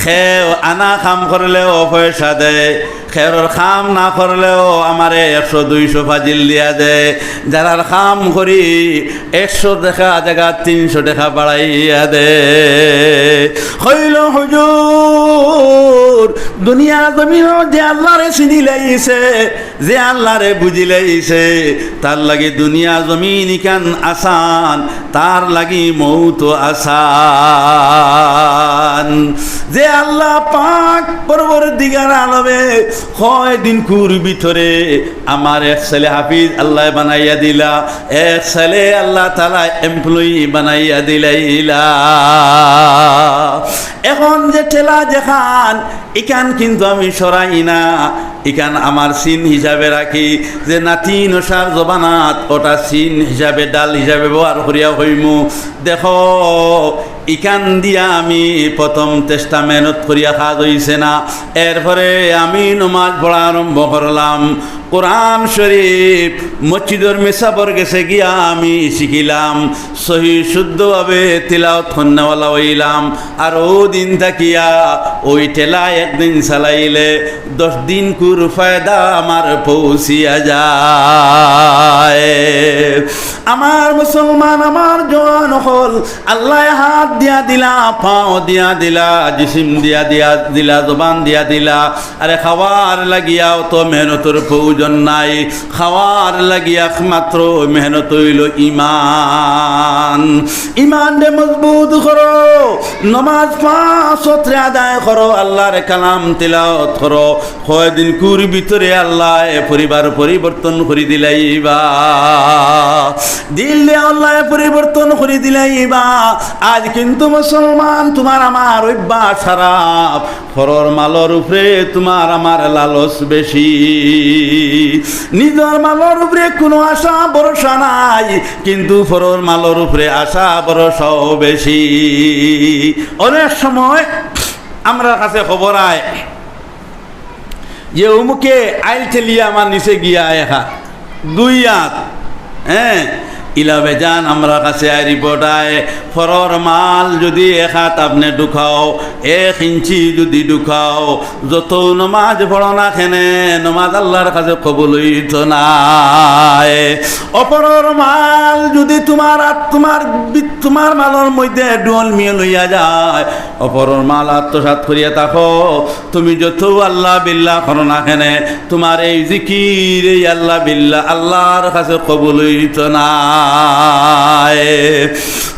কেউ আনা কাম করলেও পয়সা দেয়, কেউর কাম না করলেও আমারে একশো দুইশো ফাজিল দিয়া দেয়। যারার কাম করি, একশো টেকা জাগাত তিনশো টেকা বাড়াইয়া দেয়। কইল, "হুজুর, দুনিয়া জমিন যে আল্লাহরে চিনিলাইছে, যে আল্লাহরে বুঝিলাইছে, তার লাগি দুনিয়া জমিন ইখান আসান, তার লাগি মউত আসান।" যে আল্লাহ পাক পরওয়ারদিগার আলমে কয়দিনকুর ভিতরে আমার এক ছেলে হাফিজ আল্লায় বানাইয়া দিলা, এক ছেলে আল্লাহ তাআলা employee বানাইয়া দিলাইলা। এখন যে ঠেলা যেখান, ইখান কিন্তু আমি সরাই না, ইখান আমার চিন হিসাবে রাখি, যে নাতি নশার জবানাত ওটা চিন হিসাবে, ঢাল হিসাবে ব্যবহার করিয়া কইমু, "দেখো, ইখান দিয়া আমি প্রথম চেষ্টা মেহনত করিয়া কাজ হইছে না।" এরপরে আমি নমাজ পড়া আরম্ভ করলাম। কোরআন শরীফ মসজিদর মেসাবর গেছে গিয়া আমি শিখিলাম, সহি শুদ্ধভাবে তিলাওয়াত করনেওয়ালা হইলাম। আর ও দিন থাকিয়া ওই ঠেলা একদিন চালাইলে দশ দিনকুর ফায়দা আমার পৌঁছিয়া যায়। আমার মুসলমান, আমার জওয়ান অকল, আল্লায় হাত দিয়া দিলা, পাও দিয়া দিলা, জিসিম দিয়া দিয়া দিলা, জবান দিয়া দিলা। আরে খাওয়ার লাগিয়াও তো মেহনতর প্রয়োজন নাই, খাওয়ার লাগিয়া একমাত্র মেহনত হইল ইমান। ইমানরে মজবুত করো, নমাজ পাঁচ ওয়াক্তরে আদায় করো, আল্লাহর কালাম তিলাওয়াত করো। কয়দিনকুর ভিতরে আল্লায় পরিবার পরিবর্তন করি দিলাইবা, দিল দিয়া আল্লায় পরিবর্তন করি দিলাইবা। আজ কিন্তু মুসলমান, তুমার আমার অভ্যাস খারাপ, পরর মালর উপরে তুমার আমার লালচ বেশি। নিজর মালর উপরে কোনো আশা ভরসা নাই, কিন্তু পরর মালর উপরে আশা ভরসাও বেশি। অনেক সময় আমরার কাছে খবর আয় যে অমুকে আইল ঠেলিয়া আমার নিচে গিয়া একা দুই আত, হ্যাঁ, ইলা বেজান আমরার কাছে আয় রিপোর্ট আয়, পরর মাল যুদি এক হাত আপনে ঢুকাও, এক ইঞ্চি যুদি ঢুকাও, যত নমাজ পড়ো না কেনে, নমাজ আল্লার কাছে কবুল অইতো নায়। অপরর মাল যুদি তুমার আত-, তুমার বি-, তুমার মালর মধ্যে ডুয়াল মিয়া লইয়া যায়, অপরর মাল আত্মসাৎ করিয়া থাকো, তুমি যত আল্লাহ বিল্লাহ করো না কেনে, তুমার এই জিকির, এই আল্লাহ বিল্লাহ আল্লার কাছে কবুল অইতো নায়।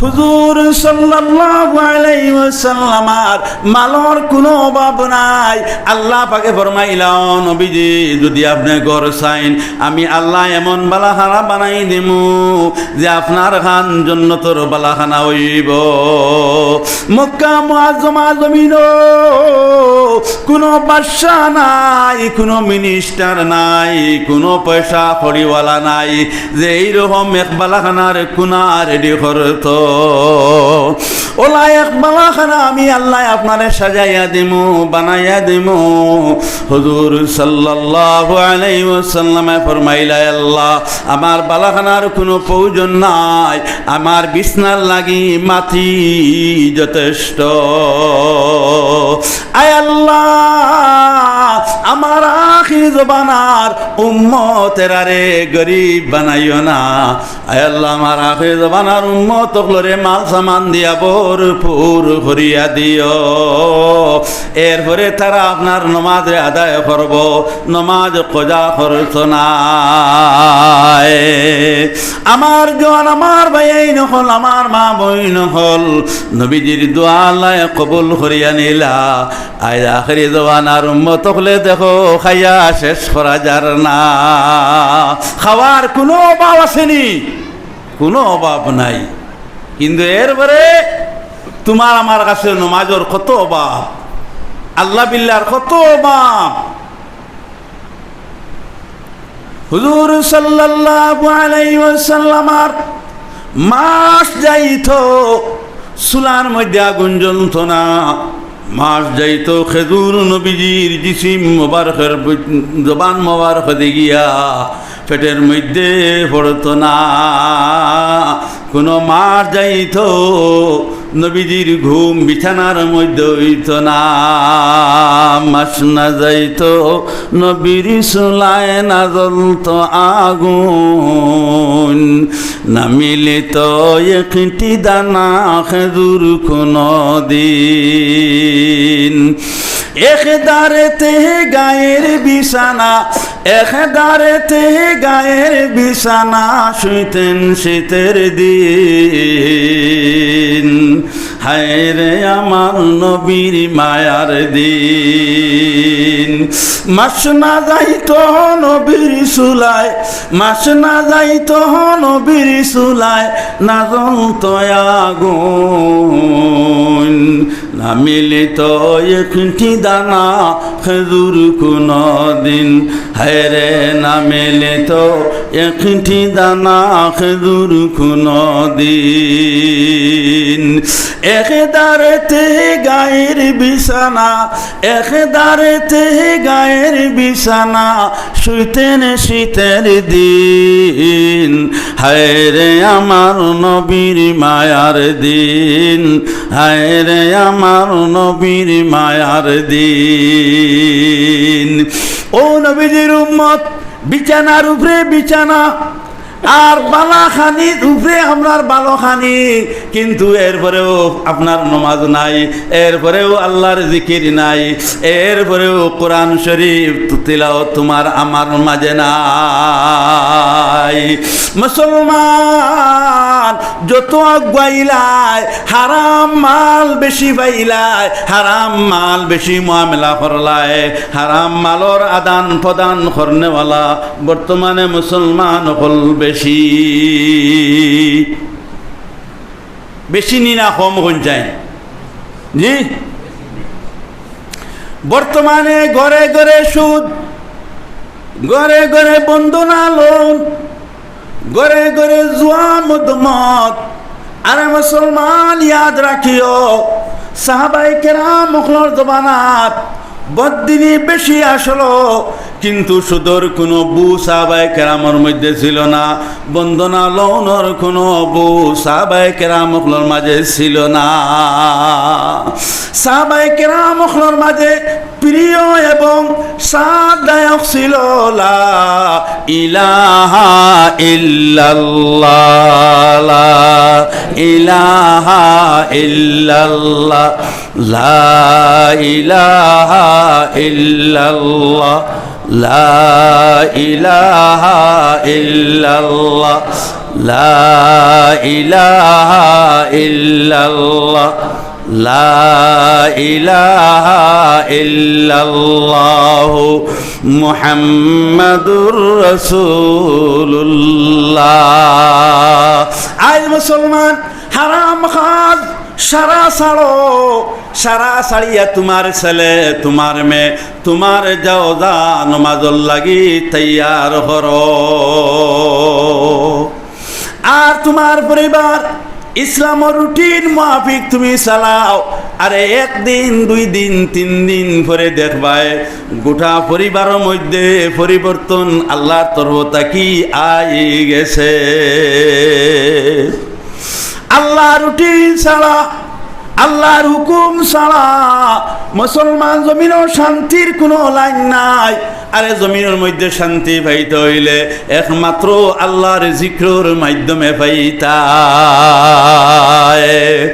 হুজুর সাল্লাল্লাহু আলাইহি ওয়াসাল্লামর মালর কুনু অভাব নাই। আল্লাহ পাকে ফরমাইলা, "ও নবীজি, যুদি আপনে ঘর চাইন, আমি আল্লাহ এমন বালাখানা বানাই দিমু যে আপনার খান জন্নতর বালাখানা অইবো।" মক্কা মুআজ্জামা জমিনো কুনু বাদশা নাই, কুনু মিনিস্টার নাই, কুনু পয়সা কড়িওয়ালা নাই, যে এইরকম এক বালাখানার কুনা রেডি করতো। অলা এক বালাখানা আমি আল্লাহ আপনারে সাজাইয়া দিমু, বানাইয়া দিমু। হুজুর সাল্লাল্লাহু আলাইহি ওয়াসাল্লামে ফরমাইলা, "আল্লাহ, আমার বালাখানার কুনু প্রয়োজন নাই, আমার বিছনার লাগি মাটি যথেষ্ট।" আয় আল্লাহ, আমার আখির জমানার উম্মত এরারে গরিব বানাইও না। আয় আল্লাহ, আমার আখির জমানার উম্মত অকলরে মাল সামান দিয়া ভরপুর করিয়া দিও। এরপরে তারা আপনার নমাজে আদায় করবো, নমাজ কজা করতো নায়। আমার জোয়ান, আমার ভাইয়াইন অকল, আমার মা বইন অকল, নবীজির দোয়া আল্লায় কবুল করিয়া নিলা। আইজ আখেরি জমানার উম্মত অকলে দেখো, খাইয়া শেষ করা যার না। খাওয়ার কুনু অভাব আছেনি? কুনু অভাব নাই। কিন্তু এরপরে তুমার আমার কাছে নমাজর কত অভাব, আল্লাহ বিল্লার কত অভাব। হুজুর সাল্লাল্লাহু আলাইহি ওয়াসাল্লামর মাস যাইতো, চুলার মধ্যে আগুন জ্বলতো না। মাস যাইতো খেজুর নবীজির জিসিম মোবারকর বি-, জবান মোবারক দিয়া গিয়া পেটের মধ্যে পড়তো না। কুনু মাস যাইতো নবীজির ঘুম বিছানার মধ্যে অইতো না। মাস না যাইতো নবীর চুলায়, না জ্বলতো আগুন, না মিলিতো একটি দানা খেজুর কুনু দিন। এক দারেতে গায়ের বিছানা, এক দারেতে গায়ের বিছানা, শুইতেন শীতের দিন। হায় রে আমার নবীর মায়ার দিন। মাস না যাইতো নবীর চুলায়, মাস না যাইতো নবীর চুলায়, না জ্বলতো আগুন, না মিলিতো একটি দানা খেজুর কুনু দিন। হায় রে, না মিলিতো একটি দানা খেজুর কুনু দিন। এক দারেতে গায়ের বিছানা, এক দারেতে গায়ের বিছানা, শুইতেন শীতের দিন। হায় রে আমার নবীর মায়ার দিন, হায় রে আমার নবীর মায়ার দিন। ও নবীজির উম্মত, বিছানার উপরে বিছানা, আর বালাখানির উপরে আমরার বালাখানি, কিন্তু এরপরেও আপনার নমাজ নাই, এরপরেও আল্লাহর জিকির নাই, এরপরেও কোরআন শরীফ তিলাওয়াত তুমার আমার মাঝে নাই। মুসলমান, যত আগুয়াইলায়, হারাম মাল বেশি পাইলায়, হারাম মাল বেশি মামলা করলায়, হারাম মালর আদান প্রদান করনেওয়ালা বর্তমানে মুসলমান অকল বেশি। বেশি নি না কম কইন চাই? জি? বর্তমানে ঘরে ঘরে সুদ, ঘরে ঘরে বন্দনা লোন, ঘরে ঘরে জুয়া মদ মদ। আরে মুসলমান, ইয়াদ রাখিও, সাহাবায়ে কেরাম অকলর জমানাত বদদিনি বেশি আসলো, কিন্তু সুদর কুনু বু সাহাবায়ে কেরামর মধ্যে ছিল না, বন্দনা লওনর কুনু বু সাহাবায়ে কেরাম অকলর মাঝে ছিল না। সাহাবায়ে কেরাম অকলর মাঝে প্রিয় এবং সাদায়ক ছিল লা ইলাহা ইল্লাল্লাহ, লা ইলাহা ইল্লাল্লাহ, লা ইলাহা ইল্লাল্লাহ, লা ইলাহা ইল্লাল্লাহ, লা ইলাহা ইল্লাল্লাহ, লা ইলাহা ইল্লাল্লাহু মুহাম্মাদুর রাসূলুল্লাহ। আইজ মুসলমান, হারাম কাজ সারা ছাড়ো, সারা ছাড়িয়া তুমার ছেলে, তুমার মেয়ে, তুমার যাও যা নমাজর লাগি তৈয়ার করো। আর তুমার পরিবার ইসলামর রুটিন মাফিক তুমি চালাও। আরে একদিন, দুই দিন, তিন দিন পরে দেখবায় গোটা পরিবারর মধ্যে পরিবর্তন আল্লাহর তরফ থাকি আই গেছে। আল্লাহর রুটিন ছাড়া, আল্লাহর হুকুম ছাড়া মুসলমান জমিনর শান্তির কুনু লাইন নাই। আরে জমিনর মধ্যে শান্তি পাইতে অইলে একমাত্র আল্লাহর জিক্রর মাধ্যমে পাইতায়।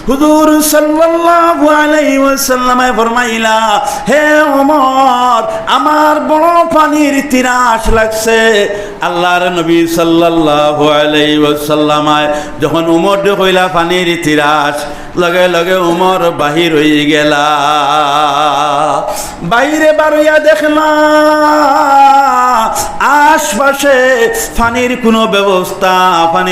হুজুর সাল্লাল্লাহু আলাইহি ওয়াসাল্লামে ফরমাইলা, "হে ওমর, আমার বড় পানির তিরাস লাগছে।" আল্লাহর নবী সাল্লাল্লাহু আলাইহি ওয়াসাল্লামে যখন উমররে কইলা পানির তিরাস, লগে লগে উমর বাহির অই গেলা। বাইরে বারইয়া দেখলা আশপাশে পানির কুনু ব্যবস্থা, পানি